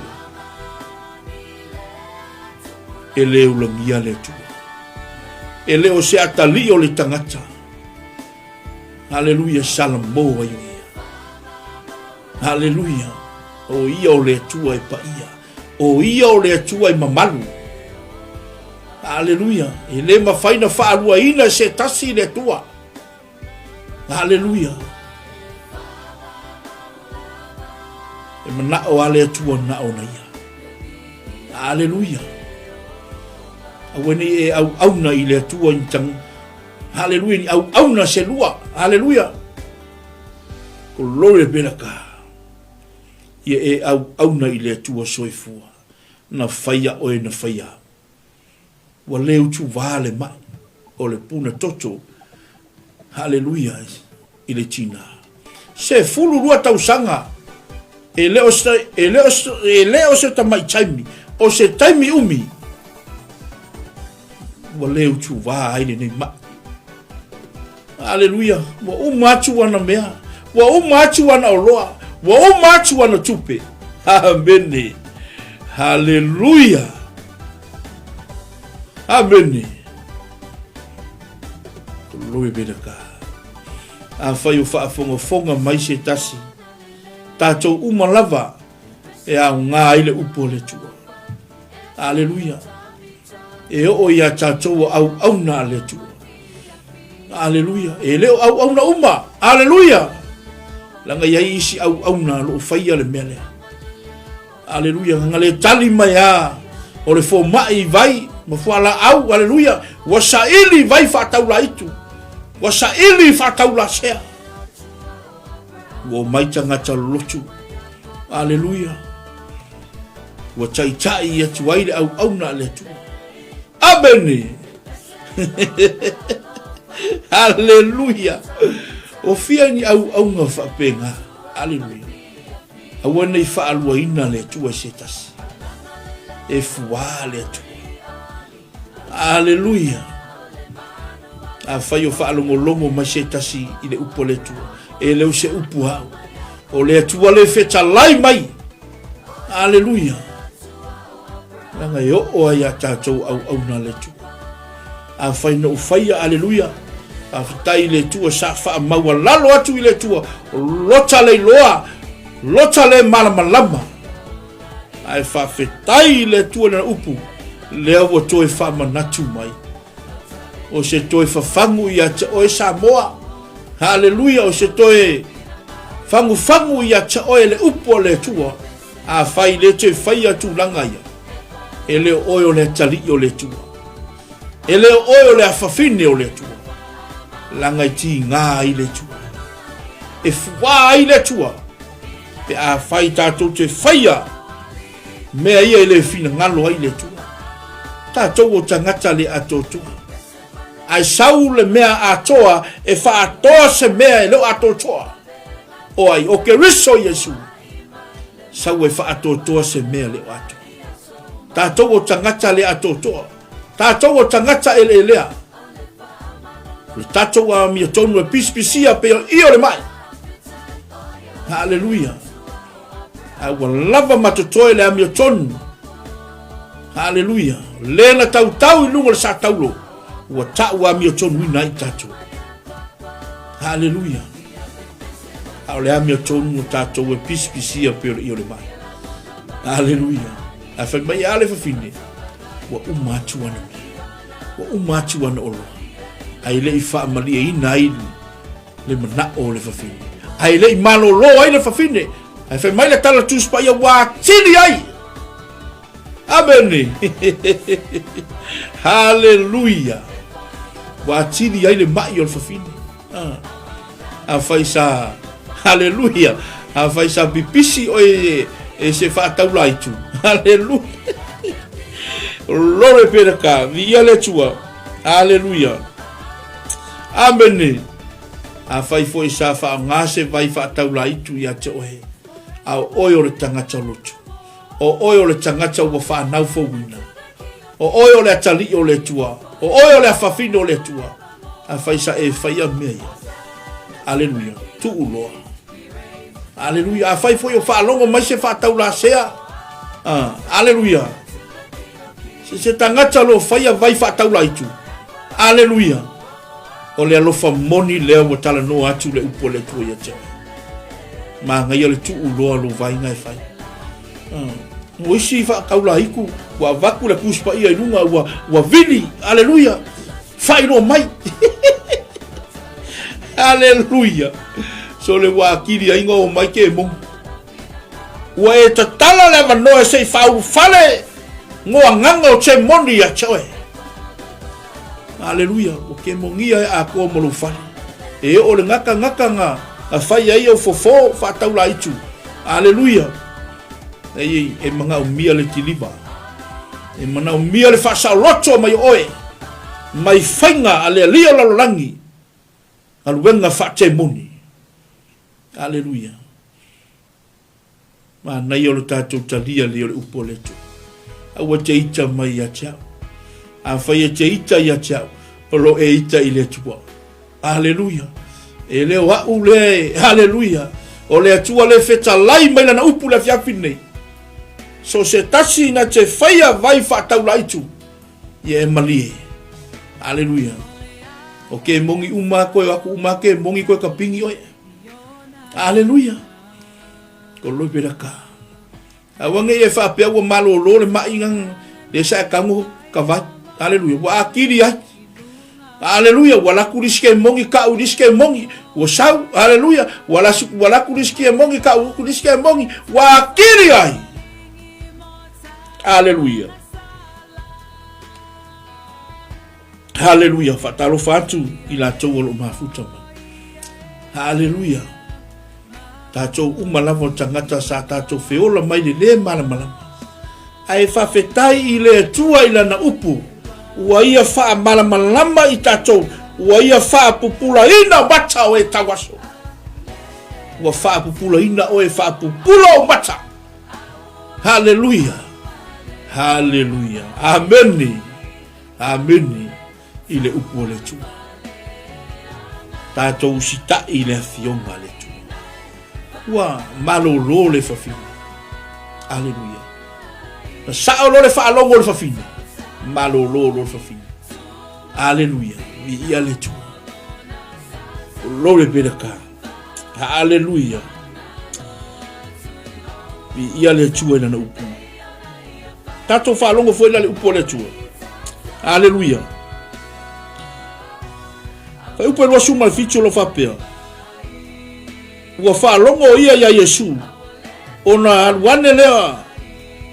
E le ulagia le Atua. E le o se atalii o le tagata. Haleluia, Salamo ai o ia. Haleluia, o ia o le Atua e paia. O ia o le Atua e mamalu. Haleluia, e le mafai na faaluaina e se tasi le Atua. Haleluia. E manao a le Atua na ona ia. Haleluia. Aua nei e auauna i le Atua i tanga Haleluia, ni auauna se lua. Haleluia. Glory be to God. Ia e auauna i le Atua soifua. Na faia oe na faia au. Ua le utuvā le mai o le puna toto. Haleluia i le tina. 12 tausaga e le o se, e le o se, e le o se tamai taimi, o se taimi umi ua le utuvā ai lenei mai. Aleluia, ua uma atu ana mea, ua uma atu ana oloa, ua uma atu ana tupe. Amene. Haleluia. Amene. Glory be to God. Afai o faafogafoga mai se tasi, tatou uma lava e aoga ai le upu a le Atua. Aleluia. E oo iā tatou o auauna a le Atua. Aleluia. E le o auauna uma. Aleluia. Leaga i ai isi auauna o lo o faia le mea lea. Aleluia, na le tali mai a o le fomai i vai ma fualaau, aleluia, ua saili vai faataulaitu, ua saili faataulasea. Ua omai tagata lolotu, aleluia, ua taitai atu ai le auauna a le Atua. Amene! Aleluia! O fia ni auauna faapena, aleluia. Aua ne i faaluaina le Atua i se tasi. E fuā le Atua. Aleluia! Afai o faalogologo mai se tasi i le upu a le Atua, e le o se upu a au. O le Atua le fetalai mai. Aleluia! Leaga e oo ai iā tatou auauna a le Atua. Afai na ou faia, aleluia, faafetai i le Atua sa faamaualalo atu i le Atua, lota le iloa, lota le malamalama. Ae faafetai i le Atua i lana upu, lea ua toe faamanatu mai. O se toe fafagu ia te oe Samoa. Haleluia, o se toe fagufagu ia te oe le upu a le Atua. Afai le toe faia tulaga ia, e le o oe o le atalii o le Atua. E le o oe o le afafine o le Atua. Leaga e tiga ai le Atua. E fuā ai le Atua. Pe afai tatou te faia mea ia e le finagalo ai le Atua. Tatou o tagata le atoatoa. Ae sau le mea atoa e faatoa se mea e le o atoatoa. O ai? O Keriso Iesu. Sau e faatoatoa se mea le o atoa. Tatou o tagata le atoatoa. Tatou o tagata eleelea. O le tatou amiotonu e pisipisia pei o io le mai. Haleluia. A ua lava ma totoe le amiotonu. Haleluia. Le na tautau i luga o le sa taulo. Ua ta'u amiotonuina ai tatou. Haleluia. A o le amiotonu o tatou e pisipisia pei o le io le mai. Haleluia. Ae fai mai a le fafine, ua uma atu ana mea. Ua uma atu ana oloa. Ae le i faamalieina ai le mana'o o le fafine. Ae le i malolo ai le fafine. Ae fai mai le tala Tusi Paia ua atili ai. Amene. Haleluia. Ua atili ai le ma'i o le fafine. Ah. Afai sa, haleluia, afai sa pipisi oe e se faataulaitu. Haleluia. Glory be to God. Viia le Atua. Haleluia. Amene. Afai foi sa faaaoga se vai faataulaitu ia te oe, a o oe o le tagata lotu. O oe o le tagata ua fanau fouina. O oe o le atalii o le Atua. O oe o le afafine o le Atua. Afai sa e faia mea ia. Aleluia. Tuu loa. Aleluia. Afai foi o faalogo mai se faataulasea. Ah, aleluia. Se se tagata lo faia vai faataulaitu. Aleluia. O le alofa moni lea ua talanoa atu le upu a le Atua ia te oe. Manaia le tuu loa lou vaaiga e fai. Ah, o isi faataulaitu ua avatu le Tusi Paia i luga ua, ua vili. Aleluia. Faailoa mai. Aleluia. So le ua atili ai o mai ke mongi. Ua e tatala le avanoa e se i faaulufale ngoagaga o te moni ia te oe. Aleluia. Ua ke mongia e atoa mo lou fale. E oo le gata gata na, na fai ai au fofo faataulaitu. Aleluia. Ei, e manaomia le kiliva. E manaomia le faasaoloto mai o oe, mai faiga a le Alii o lalolagi, galuega faatemoni. Aleluia. Manaia o le tatou talia lea o le upu a le Atua. Aua te ita mai ia te au. Afai e te ita ia te au, o lo e ita i le Atua. Aleluia. E le o a'u lea e, aleluia, o le Atua le fetalai mai lana upu le afiafi nei. So se tasi na te faia vai faataulaitu, ia e malie. Aleluia. O ke mongi uma koe, o aku uma ke mongi koe ka pingi oe. Aleluia. Ko loi pera ka. Aua ne i e faapea ua malōlō le maʻi na lea sa e tago ka vai. Aleluia. Ua atili ai. Aleluia. Ua laku lisi ke moni ka'u lisi ke moni. Ua sau. Aleluia. Ua lasu ua laku lisi ke moni ka'u lisi ke moni. Ua atili ai. Aleluia. Haleluia. Faatalofa atu i latou o lo o mafuta mai. Haleluia. Tatou uma lava o tagata sa tatou feola mai le lē malamalama. Ae faafetai i le Atua i Lana upu, ua Ia faamalamalama i tatou, ua Ia faapupulaina mata o e tauaso. Ua faapupulaina oe, faapupula ou mata. Haleluia! Haleluia! Amene! Amene i le upu a le Atua. Tatou usitai i le afioga a le Atua. Ua malolo le fafine. Aleluia. Na sao loa le faalogo o le fafine. Malolo loa le fafine. Aleluia. Viia le Atua. Glory be to God. Aleluia. Viia le Atua i lana upu. Tatou faalogo foi la le upu a le Atua. Aleluia. Fuaiupu e 27 o lo faapea. Ua faalogo ia iā Iesu, ona alu ane lea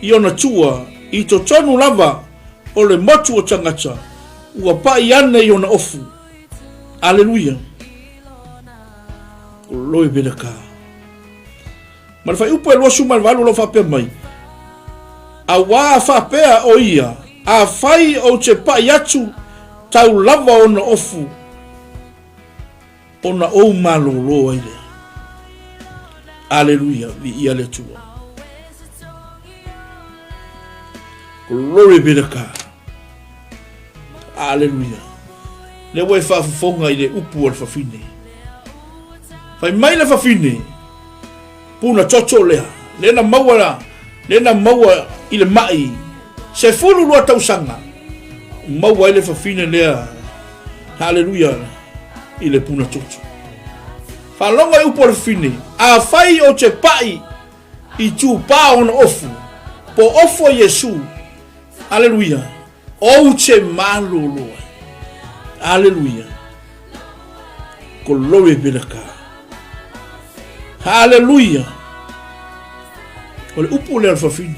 i ona tua i totonu lava o le motu o tagata, ua paʻi ane i ona ofu. Aleluia. Glory be to God. Ma le fuaiupu e 28 o lo o faapea mai, Auā a faapea ʻo ia, Afai ou te paʻi atu, tau lava ona ofu, ona ou malōlō ai lea. Aleluia, viia le Atua. Glory be to God. Aleluia. Lea ua e faafofoga i le upu a le fafine. Fai mai le fafine, puna toto lea, lea na maua, lea na maua i le mai, 12 tausaga, maua ai le fafine lea, haleluia, i le puna toto. Faalogo i upu a le fafine, afai ou te pai i tupā ona ofu, po ofu a Iesu, Aleluia. Ou te malolo ai. Aleluia. Glory be to God. Aleluia. O le upu lea o le fafine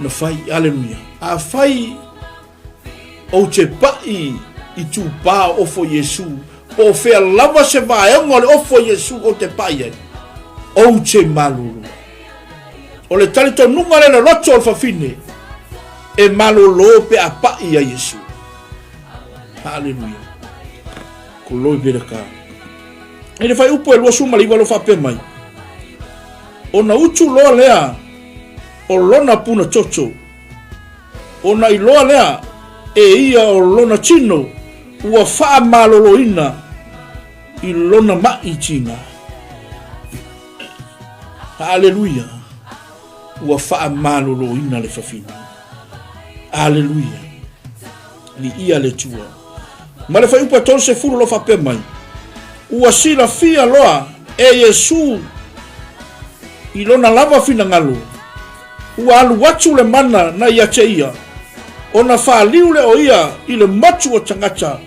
na fai. Aleluia. A fai ou te pai i tupā o ofo Iesu, po o fea lava se vaega o le ofo Iesu ou te pai ai, ou te malolo ai. O le talitonuga lea loloto o le fafine e malolo pe a paʻi iā Iesu. Haleluia. Glory be to God. I le fuaiupu e 29 o lo faapea mai, ona utu loa lea o lona puna toto, ona iloa lea e ia o lona tino ua faamaloloina i lona maʻi tiga. Aleluia! Ua faamaloloina le fafine. Aleluia! Viia le Atua. Ma le fuaiupu e 30 o lo o faapea mai, Ua silafia loa e Iesu i lona lava finagalo, ua alu atu le mana na ia te ia, ona faaliu lea o ia i le motu o tagata,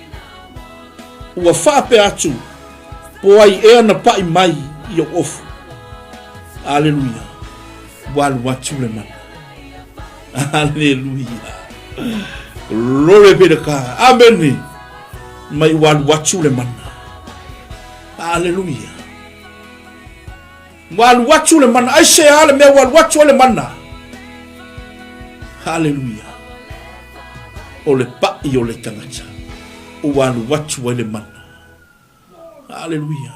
ua faapea atu, Po ai ea na paʻi mai i ou ofu. Aleluia. Ua alu atu le mana. Aleluia. Glory be to God. Amene. Mai ua alu atu le mana. Aleluia. Ua alu atu le mana. Aisea le mea ua alu atu ai le mana? Aleluia. O le paʻi o le tagata. Ua alu atu ai le mana. Aleluia.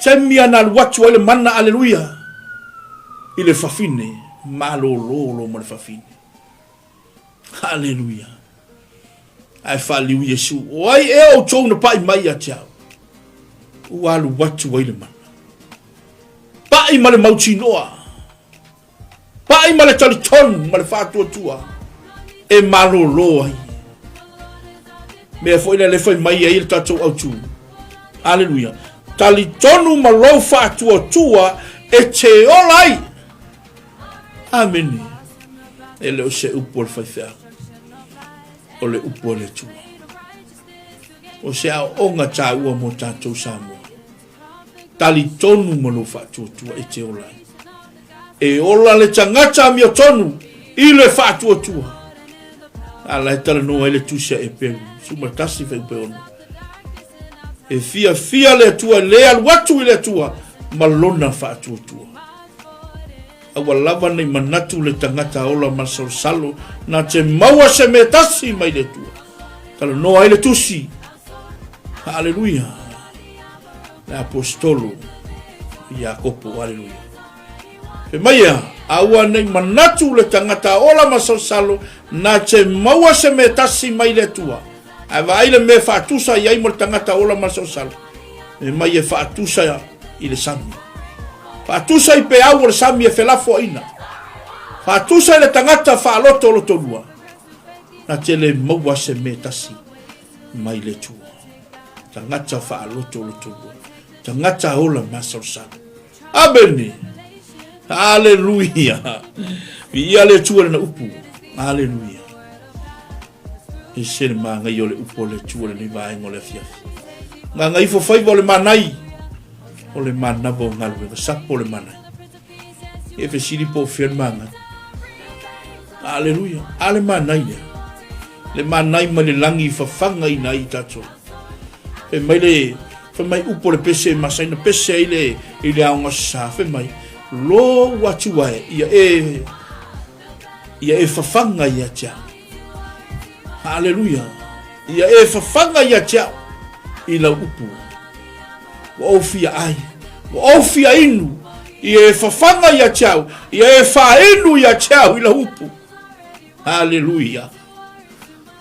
Taimi a na alu atu ai le mana, aleluia, i le fafine, malolo lo ma le fafine. Aleluia. Ae faaliu Iesu, o ai ea outou na paʻi mai ia te au? Ua alu atu ai le mana. Paʻi ma le mautinoa. Paʻi ma le talitonu ma le faatuatua e malolo ai. Mea foi lea le fai mai ai le tatou autu. Aleluia. Talitonu ma lou faatuatua e te ola ai. Amene. E le o se upu a le faifeau. O le upu a le Atua. O se aoaoga taua mo tatou Samoa. Talitonu ma lou faatuatua e te ola ai. E ola le tagata amiotonu i le faatuatua. A la e talanoa ai le tusi a Eperu, 11 fuaiupu e 6. E fiafia le Atua e le alu atu i le Atua ma lona faatuatua. Aua lava nei manatu le tagata ola masalosalo na te maua se mea tasi mai le Atua. Talanoa ai le tusi. Haleluia. Le apostolo Iakopo. Haleluia. Fai mai ea, aua nei manatu le tagata ola masalosalo na te maua se mea tasi mai le Atua. Ae vaai le mea e faatusa i ai mo le tagata ola masalosalo. Fai mai e faatusa i le sami. Faatusa i peau o le sami e felafoaina. Faatusa i le tagata faaloto lotolua. Na te le maua se mea tasi mai le Atua. Tagata faaloto lotolua. Tagata ola masalosalo. Amene. Aleluia. Viia le Atua lana upu. Aleluia. E se le māngai o le upu o le Atua lenei vaega o le afiafi. Gagaifo faiva o le manai, o le manava o galuega, sapo o le manai. E fesili po o fea le māngai. Aleluia. A le manai lea. Le manai mai le lagi i fafaga ina ai i tatou. Fai mai le, fai mai upu o le pese e masaina pese ai le, i le aoga sa. Fai mai, lo ua atu ai, ia e, ia e fafaga ia te au. Haleluia. Ia e fafaga ia te au i lau upu. Ua ou fia ai, ua ou fia inu. Ia e fafaga ia te au, ia e faainu ia te au i lau upu. Haleluia.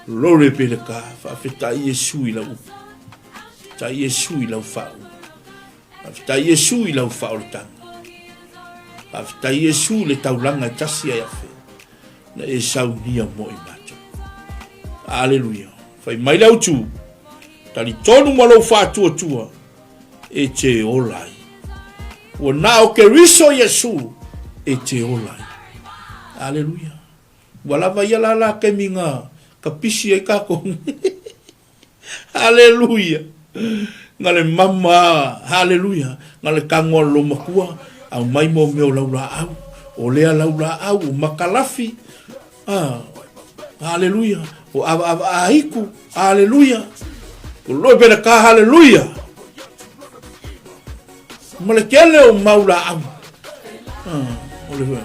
Glory be to God. Faafetai Iesu i lau upu. Faafetai Iesu i lau faauma. Faafetai Iesu i lau faaolataga. Faafetai Iesu i le taulaga e tasi ai afe na e saunia mo i matou. Aleluia. Fai mai le autu, talitonu ma lou faatuatua e te ola ai. Ua na o Keriso Iesu e te ola ai. Aleluia. Ua lava ia la la kemi nga ka pisi ai kākou. Haleluia. Nga le mama, haleluia, nga le kagoa lo makua, au mai mo meo lau laau, o lea lau laau, o makalafi, ah, haleluia, o ava ava aiku, haleluia, o loi pena ka, haleluia. Ma le tele o mau laau, ah, o le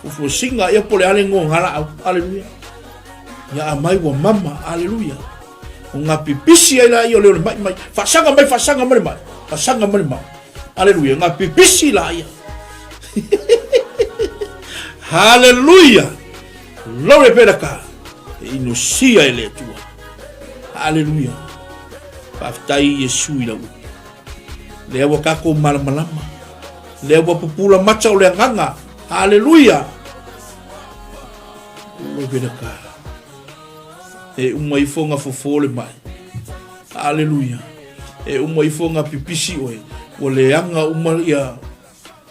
fuasinga ia po le ale ngo nga laau, haleluia. Ia a mai ua mama, aleluia. O ngā pipisi ai la ia o leo le mai mai. Whaasanga mai, whaasanga mai mai. Whaasanga mai mai. Aleluia, ngā pipisi la ia. Haleluia. Glory be to God. E inosia e le Atua. Haleluia. Faafetai Iesu i lau upu. Lea ua kākou malamalama. Lea ua pupula mata o le agaga. Haleluia. Lovelaka. E uma ifo nga fofo le mai. Aleluia. E uma ifo nga pipisi oe. Ua leaga uma ia.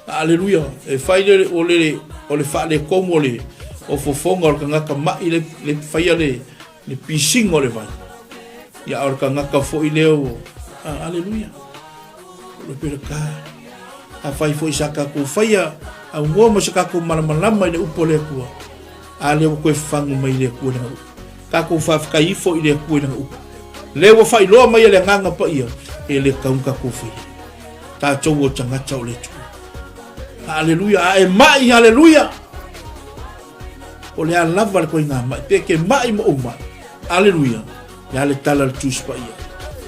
Aleluia. E fai le o le o le faalekomu o le o fofoga o le tagata mai le le faia le le pisiga o le vai. Ia o le tagata foi lea o aleluia. Lovelaka. Afai foi sa tatou faia aunoa ma se tatou malamalama i le upu a le Atua, a lea ua toe fagu mai le Atua i lana upu. Tatou faafetai ifo i le Atua i lana upu. Lea ua faailoa mai e le Agaga Paia, e le tatau ona tatou faia. Tatou o tagata o le Atua. Aleluia, a e mai, aleluia. O le a lava le koiga mai, pe ke mai mo ou mai. Aleluia. Le a le tala le Tusi Paia.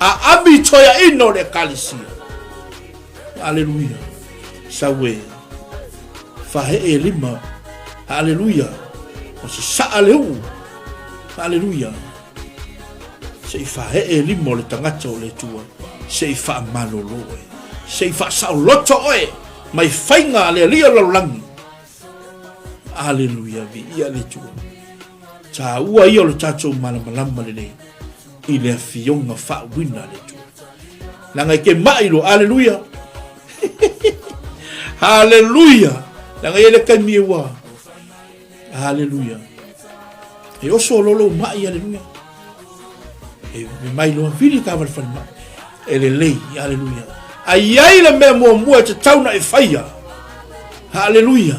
A ami toeaina o le Ekalesia. Aleluia. Sau e fahee e lima. Aleluia. O se saa le uu. Aleluia. Se i fahee e lima o le tagata o le Atua. Se i faamalolo oe. Se i faasaoloto oe mai faiga a le alii o le lalolagi. Aleluia. Viia le Atua. Taua ia o le tatou malamalama lelei i le afioga faauina a le Atua. Leaga e ke mai loa, aleluia. Haleluia. Leaga e le taimi e ua. Haleluia. E oso lolo mai, aleluia. E mai loa vili ka wale whare mai. E lelei, aleluia. Ai ai le mea muamua e te tauna e whaia. Haleluia.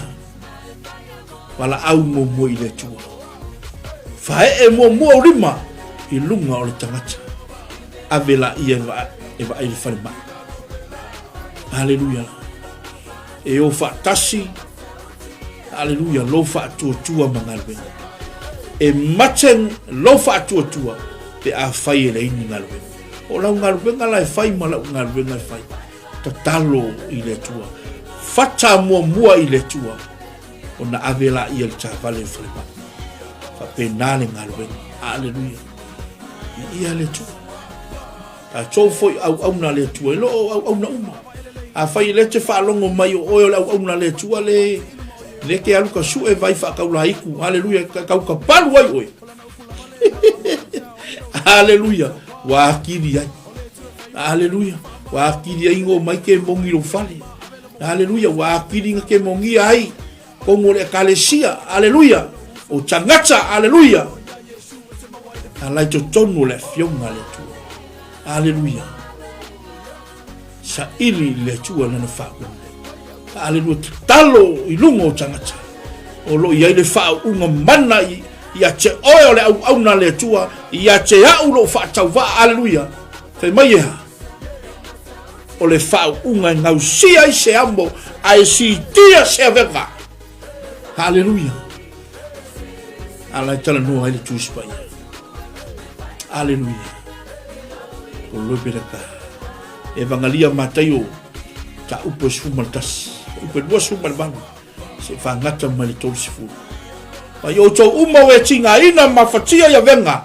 Valaau muamua i le Atua. Faee muamua ou lima i luga o le tagata. Ave laia e vaai le falemai. Aleluia. E o faatasi, aleluia, lou faatuatua ma galuega. E mate lou faatuatua pe afai e leai ni galuega. O lau galuega la e fai ma lau galuega e fai. Tatalo i le Atua. Fata muamua i le Atua ona ave laia le taavale i le falemai. Faapena le galuega. Aleluia. Viia le Atua. Tatou foi auauna a le Atua, e le o auauna uma. Afai e le te faalogo mai o oe o le auauna a le Atua le le ke alu ka sue vai faakaulaiku. Aleluia, ka kau ka palu ai oe. Aleluia, ua akili ai. Aleluia, ua akili ai ngo mai ke mongi lou fale. Aleluia, ua akili nga ke mongia ai kongo le ekalesia. Aleluia, o tagata, aleluia. Alai totonu o le afioga a le Atua. Aleluia. Saili i le Atua lana faauuga. Aleluia, tatalo i luga o tagata. O lo o i ai le faauuga mana i ia te oe o le auauna a le Atua, ia te au lou faatauvaa. Aleluia. Fai mai e ha? O le faauuga e gausia ai se amo ae siitia se avega. Haleluia. Ala e talanoa ai le Tusi Paia. Aleluia. Koloi pera ka. Evangalia Mataio ta upu e 11. Upu e 28. Se whangata mai le 30. Mai outou uma o e tigaina mafatia i avega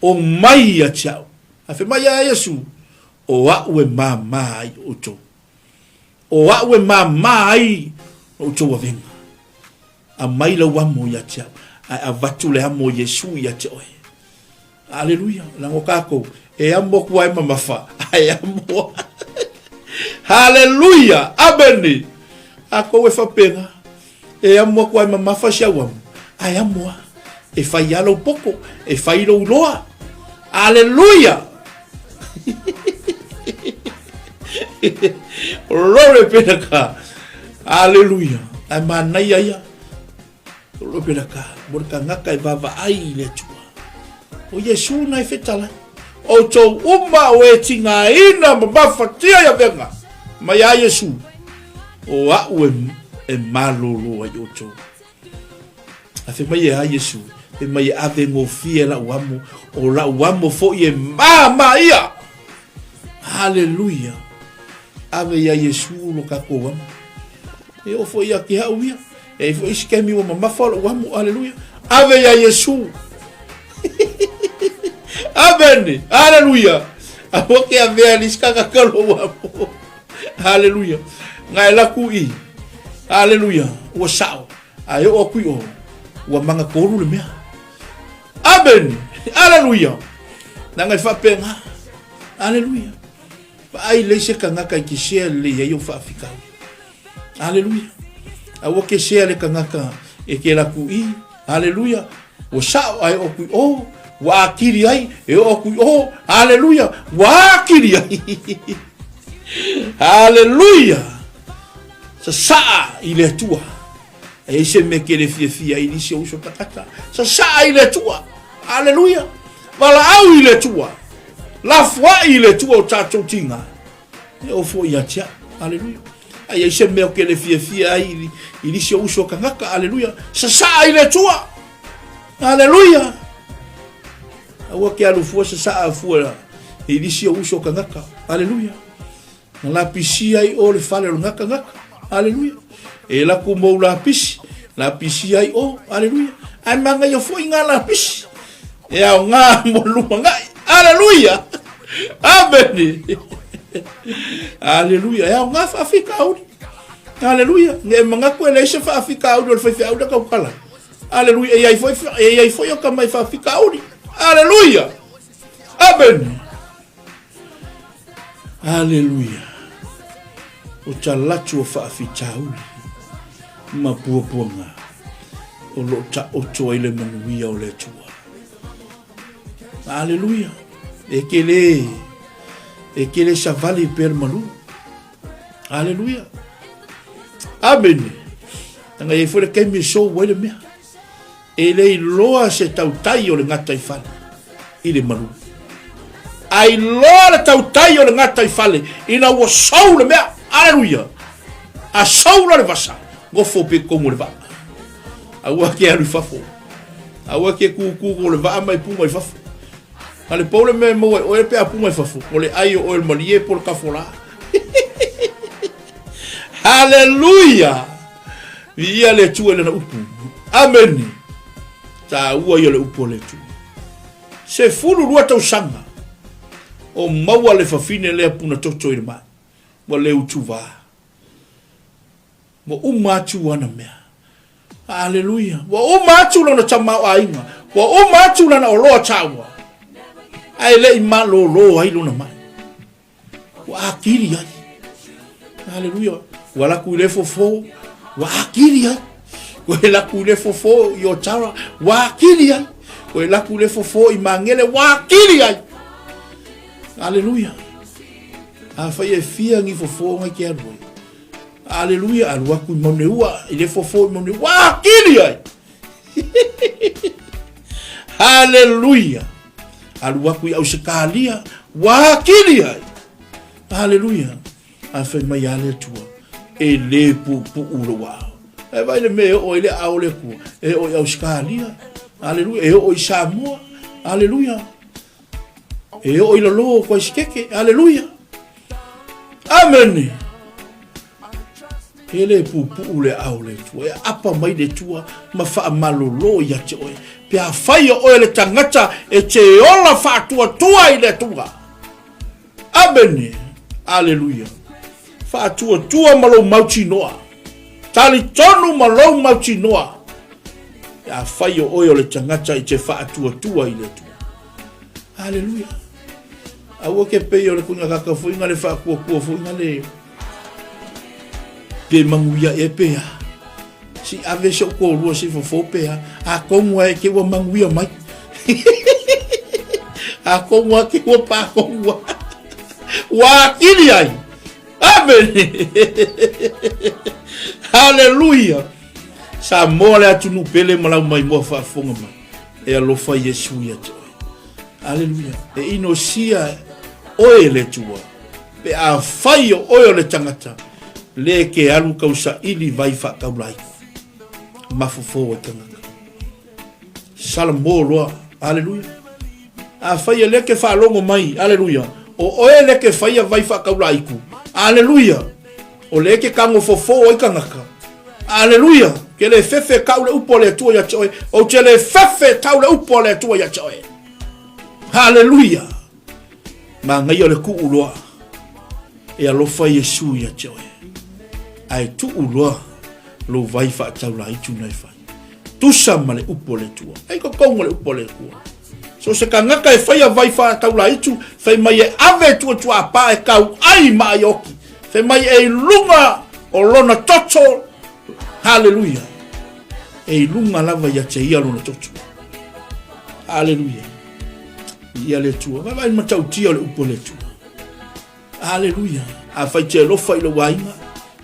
o mai ia te au. A fai mai a Iesu, o a'u e māmā ai outou. O a'u e māmā ai outou avega. Aumai lau amo ia te au, ae avatu le amo o Iesu ia te oe. Aleluia. Leaga o kākou, e amo aku ai mamafa, ae amo. Haleluia. Amene. Kākou e faapena, e amo aku ai mamafa si au amo, ae amo a. E fai a lou poko, e fai lou loa. Aleluia. Glory be to God. Aleluia. Ae manaia ia. Glory be to God. Mo le tagata e vaavaai i le Atua. O Iesu na e fetalai. Outou uma o e tigaina ma mafatia i avega mai a Iesu. O a'u e, e malōlō ai outou. A fai mai e a Iesu, fai mai e ave gofie lau amo, o lau amo foi e māmā ia. Haleluia. Ave ia Iesu lo kākou amo. E oo foi ia ke au ia. E ai foi isi taimi ua mamafa o lou amo. Haleluia. Ave ia Iesu. Amene. Haleluia. Aua ke avea le isi tagata lou amo. Haleluia. Nga e laku i. Haleluia. Ua sao. A e oo aku i o. Ua magatolu le mea. Amene. Haleluia. Leaga e faapena. Haleluia. Vaai lelei se tagata e te sea lelei ai ou faafitauli. Haleluia. Aua ke sea le tagata e ke laku i. Haleluia. Ua sao ae oo aku i o. Ua akili ai e oo aku i o. Haleluia. Ua akili ai. Haleluia. Sasaa i le Atua. E i ai se mea ke le fiafia ai i nisi o uso tagata. Sasaa i le Atua. Aleluia. Valaau i le Atua. Lafoai i le Atua o tatou tiga. E oo foi ia te au. Aleluia. A i ai se mea ke le fiafia ai i nisi o uso tagata. Aleluia. Sasaa i le Atua. Aleluia. Aua ke alu fua sasaa fua i nisi o uso tagata. Aleluia. Na lapisi ai o le fale o le gakagaka. Aleluia. E laku mou lapisi, lapisi ai o. Aleluia. Ae manaia foi ngā lapisi. E aoga mo lumanai. Aleluia. Amene. Aleluia. E aoga faafitauli. Aleluia. Ne i manatu e leai se faafitauli o le faifeau lea tautala. Aleluia. E i ai foi, e i ai foi o tamai faafitauli. Aleluia. Amene. Aleluia! O talaatu o faafitauli ma puapuaga o lo o taoto ai le manuia o le Atua. Aleluia! E ke le, e ke le savali pea le malu. Aleluia! Amene! Leaga e i ai foi le taimi e sou ai le mea. E le iloa se tautai o le gataifale i le malu. A iloa le tautai o le gataifale ina ua sou le mea. Aleluia! A sou loa le vasa, nofo pea i totonu o le vaa. Aua ke alu i fafo. Aua ke kūkū o le vaa ma e punga i fafo. A le pau le mea e maua e oe pe a punga i fafo, o le ai o oe le malie po o le tafolā. Haleluia! Viia le Atua i lana upu. Amene. Taua ia le upu a le Atua. 12 tausaga o maua le fafine lea puna toto i le mai. Ua le utuvā. Ua uma atu ana mea. Aleluia. Ua uma atu lona tamaoaiga. Ua uma atu lana oloa taua. Ae le i malōlō ai lona mai. Ua akili ai. Aleluia. Ua laku i le fofo. Ua akili ai. Ua laku i le fofo i Otara. Ua akili ai. Ua laku i le fofo i Magele. Ua akili ai. Aleluia. Afai e fia ni fofo ngai ke alu ai. Aleluia, alu aku i Mauneua, i le fofo i Mauneua, ua akili ai. Haleluia. Alu aku i Ausetalia, ua akili ai. Haleluia. A fai mai a le Atua, e le puupuu lou aao. E vai le mea e oo ai le aao o le Atua, e oo i Ausetalia, haleluia, e oo i Samoa, haleluia. E oo i lalo o Kuaisikeke, haleluia. Amene. E le puupuu le aao o le Atua, e aapa mai le Atua ma faamalolo ia te oe. Pe afai o oe le tagata e te ola faatuatua i le Atua. Amene. Aleluia. Faatuatua ma lou mautinoa. Talitonu ma lou mautinoa. Pe afai o oe o le tagata i te faatuatua i le Atua. Aleluia. Aua ke pei o le kuinga kaka foi nga le faatuatua foi nga le pe manuia ea pe a. Si ave si ou toalua se i fofo pe a. Atonu a e te ua manuia mai. Atonu a te ua pātonu a. Ua atili ai. Amene. Haleluia. Samoa le atunuu pele ma lau maimoa faafofoga mai. E alofa Iesu ia te oe. Aleluia. E inosia oe e le Atua, pe afai o oe o le tagata, le ke alu kausaili vai faataulaiku, mafofo ai tagata. Salamo loa. Aleluia. Afai e le ke faalogo mai, aleluia, o oe le ke faia vai faataulaiku, aleluia, o le ke kago fofo ai tagata, aleluia, ke le fefe kau le upu a le Atua ia te oe, ou te le fefe tau le upu a le Atua ia te oe. Haleluia! Manaia le tuu loa e alofa Iesu ia te oe, ae tuu loa lou vai faataulaitu na e fai. Tusa ma le upu a le Atua. Ai totonu o le upu a le Atua. So se tagata e faia vai faataulaitu, fai mai e ave e tuatuapā e tau ai ma ai oki. Fai mai e i luga o lona toto. Haleluia. E i luga lava ia te ia lona toto. Aleluia. Ia le Atua. Vaavaai le matautia o le upu a le Atua. Aleluia. Afai te alofa i lou aiga,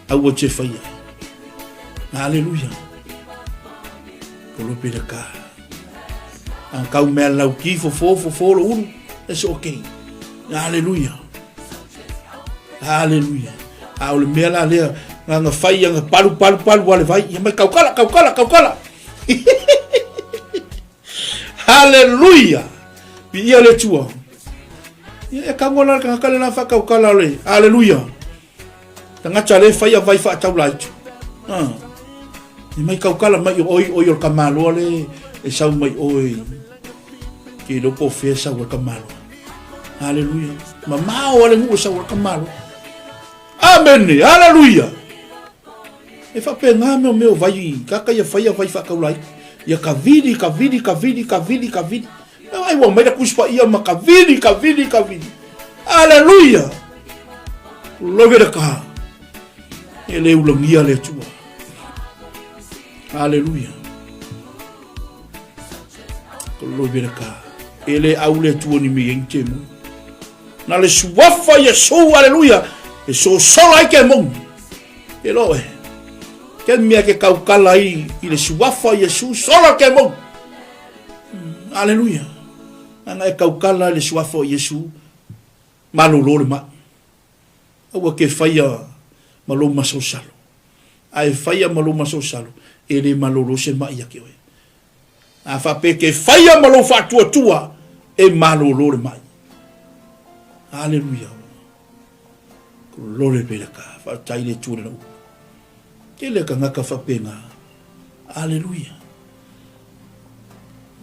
aua te faia. Aleluia. Kolope le ka. A kau mea lau ki fofo fofo lo ulu. It's okay. Aleluia. Aleluia. A o le mea la lea, nga fai nga palu palu palu ale vai. Ia mai kaukala kaukala kaukala. Haleluia! Viia le Atua. Ia e kagoa la le tagata le la whakaukala o le. Haleluia! Tagata le whaia vai whaataula itu. Ah. I mai kaukala mai o oi oi o le kamaloa le e sau mai oi. Ke loko fea sau o le kamaloa. Haleluia. Mamao ale nuu e sau o le kamaloa. Amene! Haleluia! E faapena mea o mea o vai, kaka ia faia vai faataulai. Ia kavili, kavili, kavili, kavili, kavili. Ai ua mai la Tusi Paia ma kavili, kavili, kavili. Aleluia! Glory to God. E le ulagia le Atua. Aleluia. Glory to God. E le au le Atua ni mea i te mo. Na le suafa Iesu, aleluia, e sosola ai ke moni. E loe. Ke mea ke tautala ai i le Suafa o Iesu, sola le kemou. Aleluia. Ana e tautala i le Suafa o Iesu, malolo le mai. Aua ke faia ma lou masalosalo. A e faia ma lou masalosalo, e le malolo se mai ia te oe. A faapea ke faia ma lou faatuatua, e malolo le mai. Aleluia. Glory be to God. Faafetai i le Atua i lana upu. Tele tagata faapena. Aleluia.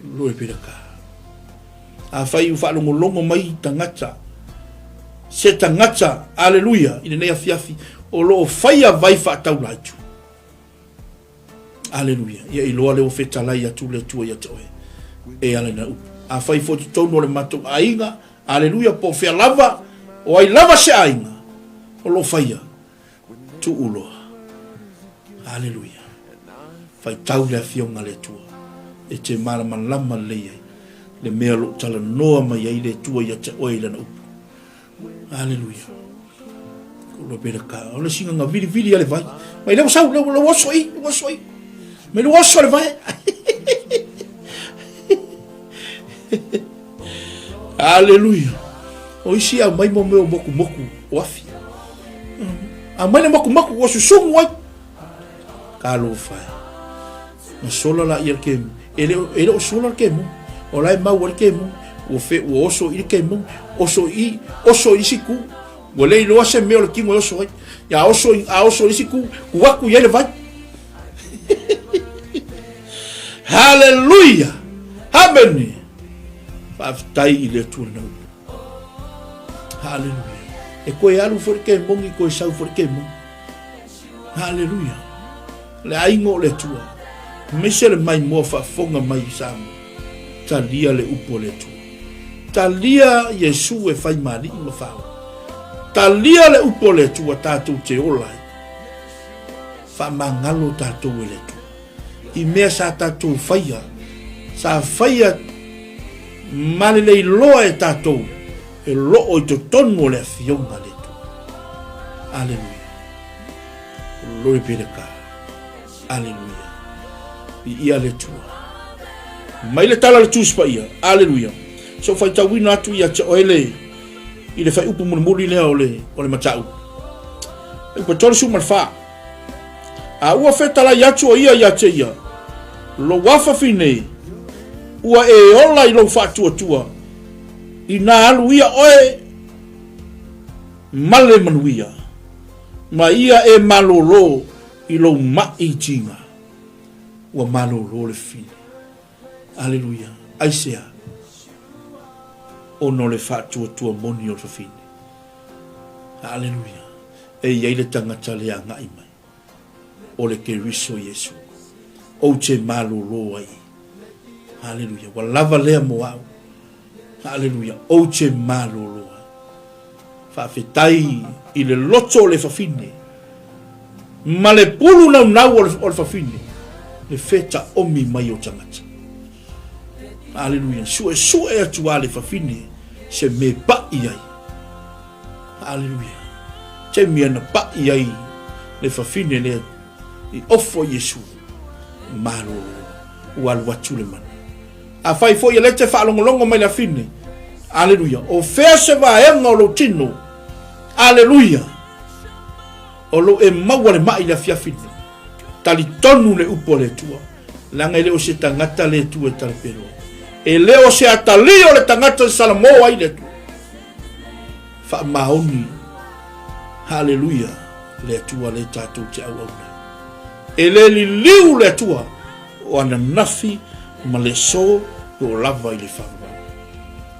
Glory be to God. Afai ua faalogologo mai tagata, se tagata, aleluia, i lenei afiafi, o lo o faia vai faataula atu. Aleluia. Ia iloa lea ua fetalai atu le Atua ia te oe e ala i lana upu. Afai foi totonu o le matou aiga, aleluia, po o fea lava, o ai lava se aiga o lo o faia, tuu loa. Aleluia. Faitau le Afioga a le Atua e te malamalama lelei ai le mea o lo o talanoa mai ai le Atua ia te oe i Lana upu. Aleluia. Ko pera ka. O le singa nga vili vili ale vai. Mai le sau le le oso i, oso i. Mai le oso le vai. Aleluia. O isi au mai mo meo moku moku o afi. A mai le moku moku o susungu ai. Ka lo fai. Na sola la ia ke e le e le o sola ke mo. O la e mau le ke mo. Ua fe ua oso i le ke mo. Oso i oso i siku. Ua le iloa se mea o le tino e oso ai. Ia oso i a oso i siku ku aku i le vai. Hallelujah. Amen. Faafetai i le Atua na upu. Hallelujah. E koe alu foi le kemongi, koe sau foi le kemongi. Haleluia! Le aiga o le Atua, aemaise le maimoa faafofoga mai i Samoa, talia le upu a le Atua. Talia Iesu e fai ma alii ma faaola. Talia le upu a le Atua tatou te ola ai. Faamagalo tatou e le Atua. I mea sa tatou faia, sa faia ma le le iloa e tatou, e loo i totonu o le Afioga a le Atua. Aleluia. Glory be to God. Aleluia. Viia le Atua. Mai le tala a le Tusi Paia. Aleluia. So faitauina atu ia te oe le i le faiupu mulimuli lea o le o le mataupu. Upu 34. A ua fetalai atu o ia ia te ia, lou afafine, ua e ola i lou faatuatua, inā alu ia oe ma le manuia, ma ia e malōlō i lou maʻi tiga. Ua malōlō le fine. Aleluia. Aisea? Ona o le faatuatua moni o le fafine. Aleluia. E i ai le tagata le agai mai, o le Keriso Iesu. Ou te malōlō ai. Aleluia. Ua lava lea mo au. Aleluia. Ou te malōlō ai. Faafetai i le loto o le fafine ma le pulu naunau o le, o le fafine, le fetaomi mai o tagata. Aleluia. Suesue atu a le fafine se me paʻi ai. Aleluia. Taimi ana paʻi ai le fafine lea i ofo Iesu. Malolo. Ua alu atu le mana. Afai foi e le te faalogologo mai le afine, aleluia, o fea se vaega o lou tino, aleluia, o lou e maua le mai le afiafi nei. Talitonu le upu a le Atua, leaga e le o se tagata le Atua e talapelo ai. E le o se atalii o le tagata e salamo ai le Atua. Faamaoni, haleluia, le Atua le tatou te auauna. E le liliu le Atua o ananafi ma le aso e oo lava i le faavavau.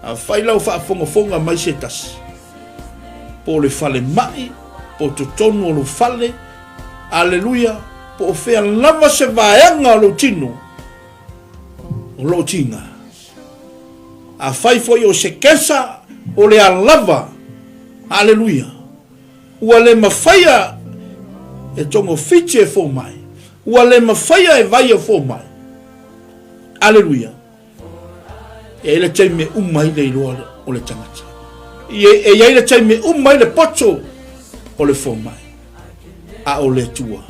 Afai lau faafogafoga mai se tasi, po o le falemai, po o totonu o lou fale, aleluia, po o fea lava se vaega o lou tino o lo o tiga. Afai foi o se kesa o le a lava, aleluia, Ua le mafaia e togofiti e fomai. Ua le mafaia e vai e fomai. Aleluia. E i ai le taimi e uma ai le iloa o le tagata. E i ai le taimi e uma ai le poto o le fomai. A o le Atua.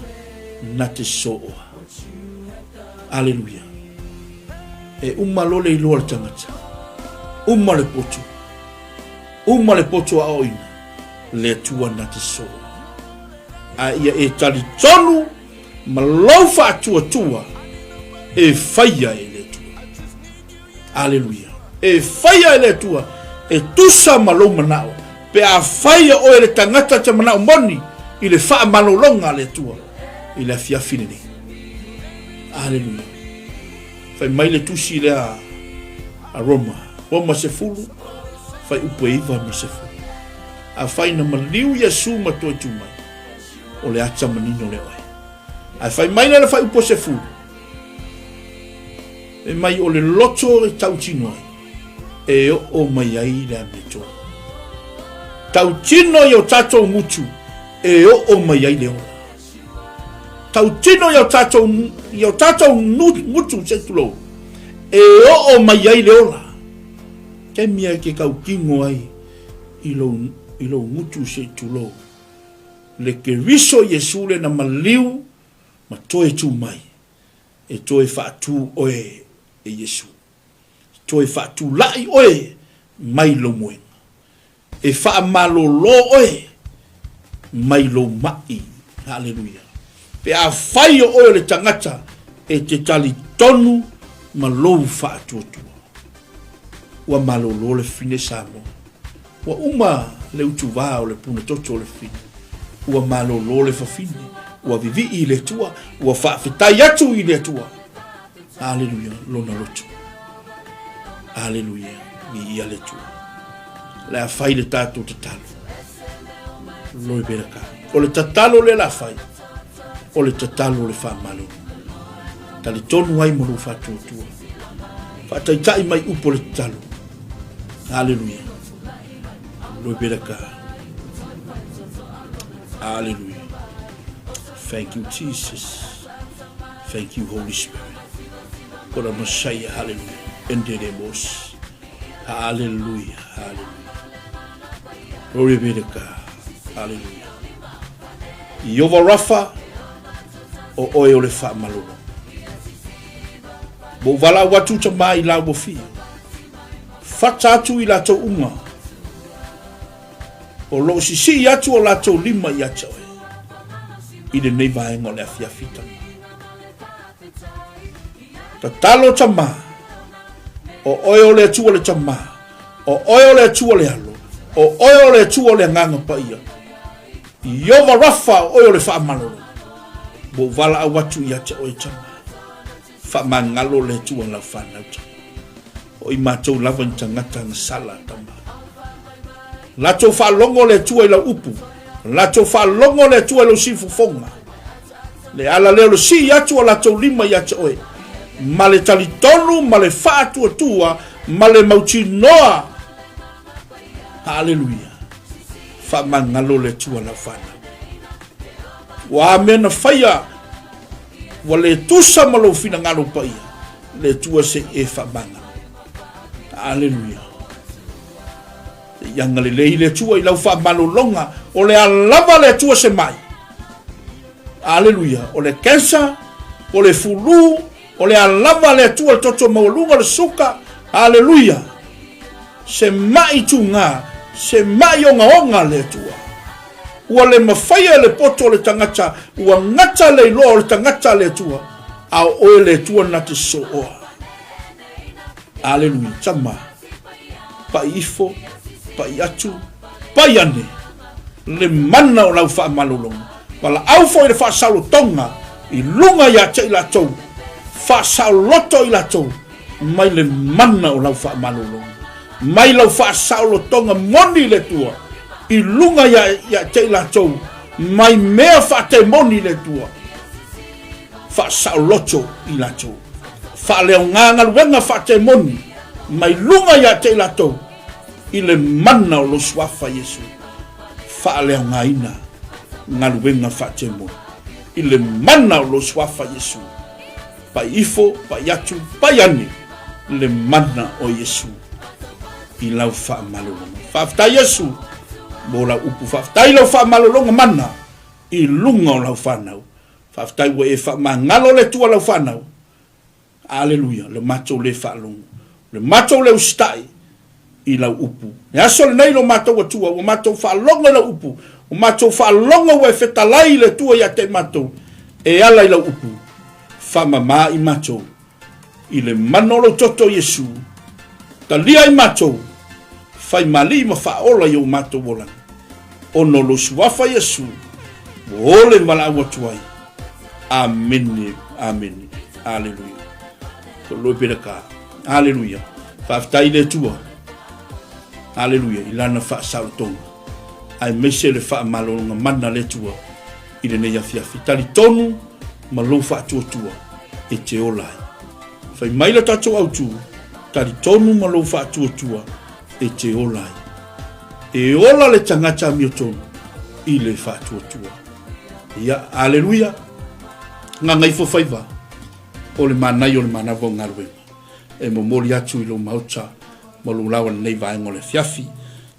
na te sooa. Aleluia. E uma loa le iloa o le tagata, uma le poto, uma le poto aoaoina, le Atua na te sooa. A ia e talitonu ma lou faatuatua e faia e le Atua. Aleluia. E faia e le Atua e tusa ma lou manao, pe afai o oe le tagata te manao moni i le faamalologa a le Atua i le afiafi lenei. Aleluia. Fai mai le tusi lea a Roma, Roma 10, fuaiupu e 9 ma 10. Afai na maliu Iesu ma toe tu mai, o le ata manino lea oe. Ae fai mai lea le fuaiupu e 10, Fai mai o le loto e tautino ai, e oo mai ai le amiotonu. Tautino i o tatou gutu e oo mai ai le ola. Tautino i o tatou, i o tatou gutu se tulou, e oo mai ai le ola. Taimi e ke tautino ai i lou, i lou gutu se tulou. Le Keriso Iesu le na maliu ma toe tu mai. E toe faatū oe e Iesu. E toe faatulaʻi oe mai lou moega. E faamalōlō oe mai lou maʻi. Haleluia. Pe afai o oe o le tagata e te talitonu ma lou faatuatua. Ua malōlō le fine Samoa. Ua uma le utuvā o le puna toto o le fafine. Ua malōlō le fafine, ua vivii i le Atua, ua faafetai atu i le Atua. Aleluia, lona loto. Aleluia, viia le Atua. Le a fai le tatou tatalo. Loi beraka. O le tatalo lea la fai, o le tatalo o le faamalolo. Talitonu ai ma lou faatuatua. Faataitai mai upu o le tatalo. Hallelujah. Glory be to God. Hallelujah. Thank you, Jesus. Thank you, Holy Spirit. Kora Messiah, hallelujah. Enderemos. Hallelujah, hallelujah. Glory be to God. Hallelujah. Iova Rafa, o oe o le whaamalolo. Mo wala watu ta mai la wofia. Fata atu i latou uma. O lo o sisii atu o latou lima ia te oe i lenei vaega o le afiafi tama. Tatalo tama, o oe o le Atua le Tama, o oe o le Atua le Alo, o oe o le Atua o le Agaga Paia. Iova Rafa, o oe o le Faamalolo. Ua ou valaau atu ia te oe tama. Faamagalo le Atua lau fanau tama. O i matou lava ni tagata gasala tama. Latou faalogo le Atua i lau upu. Latou faalogo le Atua i lou sifufoga. Le ala lea o le sii atu o latou lima ia te oe. Ma le talitonu, ma le faatuatua, ma le mautinoa. Haleluia. Faamagalo le Atua lau fanau. Ua a mea na faia Ua le tusa ma lou finagalo paia, le Atua se i e faamagalo. Aleluia. Se i agalelei le Atua i lau faamalologa, o le a lava le Atua se mai. Aleluia. O le cancer, o le fulu, o le a lava le Atua le toto maualuga, le suka. Aleluia. Se mai tuga, se mai ogaoga le Atua. Ua le mafaia e le poto o le tagata, ua gata le iloa o le tagata a le Atua, a o oe le Atua na te sooa. Aleluia, tama, pai ifo, pai atu, pai ane, le mana o lau faamalologa. Valaau foi le faasaolotoga i luga ia te i latou, faasaoloto i latou mai le mana o lau faamalologa. Mai lau faasaolotoga moni i le Atua i luga ia, ia te i latou, mai mea faatemoni i le Atua, faasaoloto i latou. Faaleaoga galuega faatemoni mai luga ia te i latou i le mana o lou suafa Iesu. Faaleaogaina galuega faatemoni i le mana o lou suafa Iesu. Pai ifo, pai atu, pai ane le mana o Iesu i lau faamalologa. Faafetai Iesu mo lau upu, faafetai lau faamalologa mana i luga o lau fanau. Faafetai ua e faamagalo le Atua lau fanau. Aleluia, le matou le faalogo, le matou le usitai i lau upu. Le aso lenei lo matou Atua, ua matou faalogo i lau upu, ua matou faalogo ua e fetalai i le Atua ia te matou, e ala i lau upu, faamama i matou i le mana o lou toto Iesu, talia i matou, fai malii ma faaola i o matou olaga. Ona o lou suafa Iesu, ua ole valaau atu ai. Amene, amene. Aleluia. Ko loi pele ka. Aleluia. Faafetai i le Atua. Aleluia. I lana faasaolotoga. Aemaise le faamalologa mana a le Atua i lenei afiafi. Talitonu ma lou faatuatua e te ola ai. Fai mai le tatou autu, talitonu ma lou faatuatua e te ola ai. E ola le tagata amiotonu i le faatuatua. Ia, aleluia, gagaifo faiva o le manaia o le manava o galuega. E momoli atu i lou maota ma lou lawa lenei vaega o le afiafi.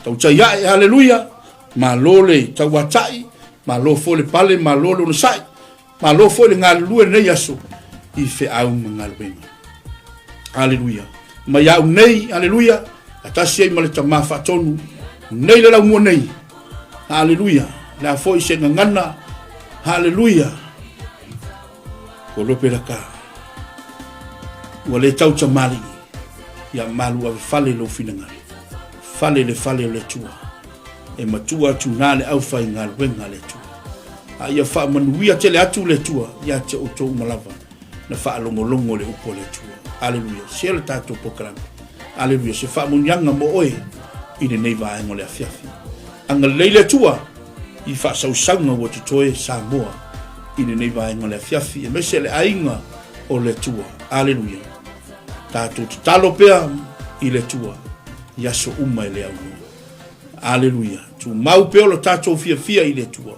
Tautai ae, aleluia, malo le tauatai, malo foi le pale, malo le onosai, malo foi le galulue lenei aso i feau ma galuega. Aleluia. Mai au nei, aleluia, atasi ai ma le Tama Faatonu, nei le laumua nei. Aleluia. Le a foi se gagana, aleluia. Ko lope la ka. Ua le tau tamalii, ia malu ave fale lou finagalo. Fale le fale o le Atua. E matua atu na le aufaigaluega a le Atua. A ia faamanuia tele atu le Atua ia te outou uma lava na faalogologo i le upu a le Atua. Aleluia. Share le tatou polokalame. Aleluia. Se faamanuiaga mo oe i lenei vaega o le afiafi. Agalelei le Atua i faasausauga ua totoe Samoa i lenei vaega o le afiafi, aemaise le aiga o le Atua. Aleluia. Tatou tatalo pea i le Atua i aso uma e le aunoa. Aleluia. Tumau pea o lo tatou fiafia i le Atua.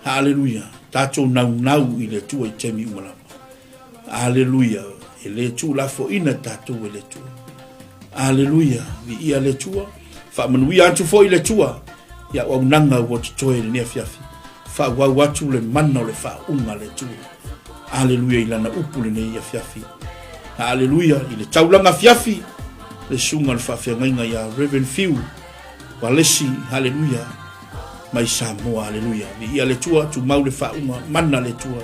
Aleluia. Tatou naunau i le Atua i taimi uma lava. Aleluia. E le tuulafoina tatou e le Atua. Aleluia. Viia le Atua. Faamanuia atu foi le Atua i auaunaga ua totoe i lenei afiafi. Faaauau atu le mana o le faauuga a le Atua. Aleluia i lana upu lenei afiafi. Aleluia i le taulaga afiafi le susuga o le faafeagaiga ia Reverend Fiu Valesi. Aleluia mai Samoa. Aleluia. Viia le Atua, tumau le faauuga mana le Atua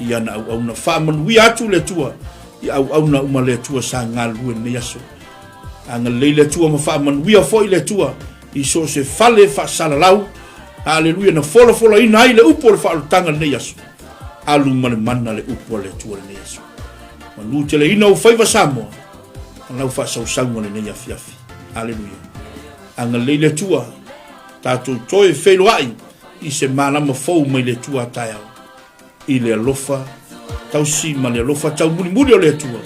i ana auauna. Faamanuia atu le Atua i auauna uma le Atua sa galulue lenei aso. Agalelei le Atua ma faamanuia foi le Atua i so o se fale faasalalau. Aleluia, na folafolaina ai le upu o le faaolataga lenei aso. Alu ma le mana le upu a le Atua lenei aso. Manu teleina ou faiva Samoa, ma lau faasausauga lenei afiafi. Aleluia. Agalelei le Atua, tatou toe feiloai i se malama fou mai le Atua a taeao. I le alofa tausi ma le alofa taumulimuli o le Atua.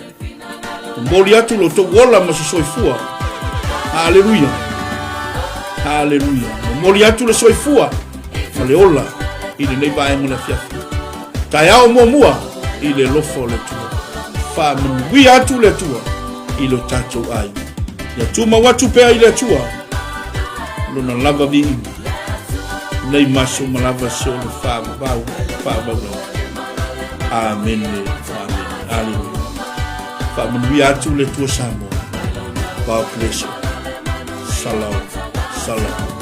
Momoli atu lo outou ola ma se soifua. Aleluia. Aleluia. Momoli atu le soifua ma le ola i lenei vaega o le afiafi. Taeao muamua i le alofa o le Atua. Faamanuia atu le Atua i lo tatou aiga. Ia tumau atu pea i le Atua lona lava viiga. Nei maso ma lava se o le faavavau, faavavau lava. Amene, amene, aleluia. Faamanuia atu le Atua Samoa. God bless you. Shalom, shalom.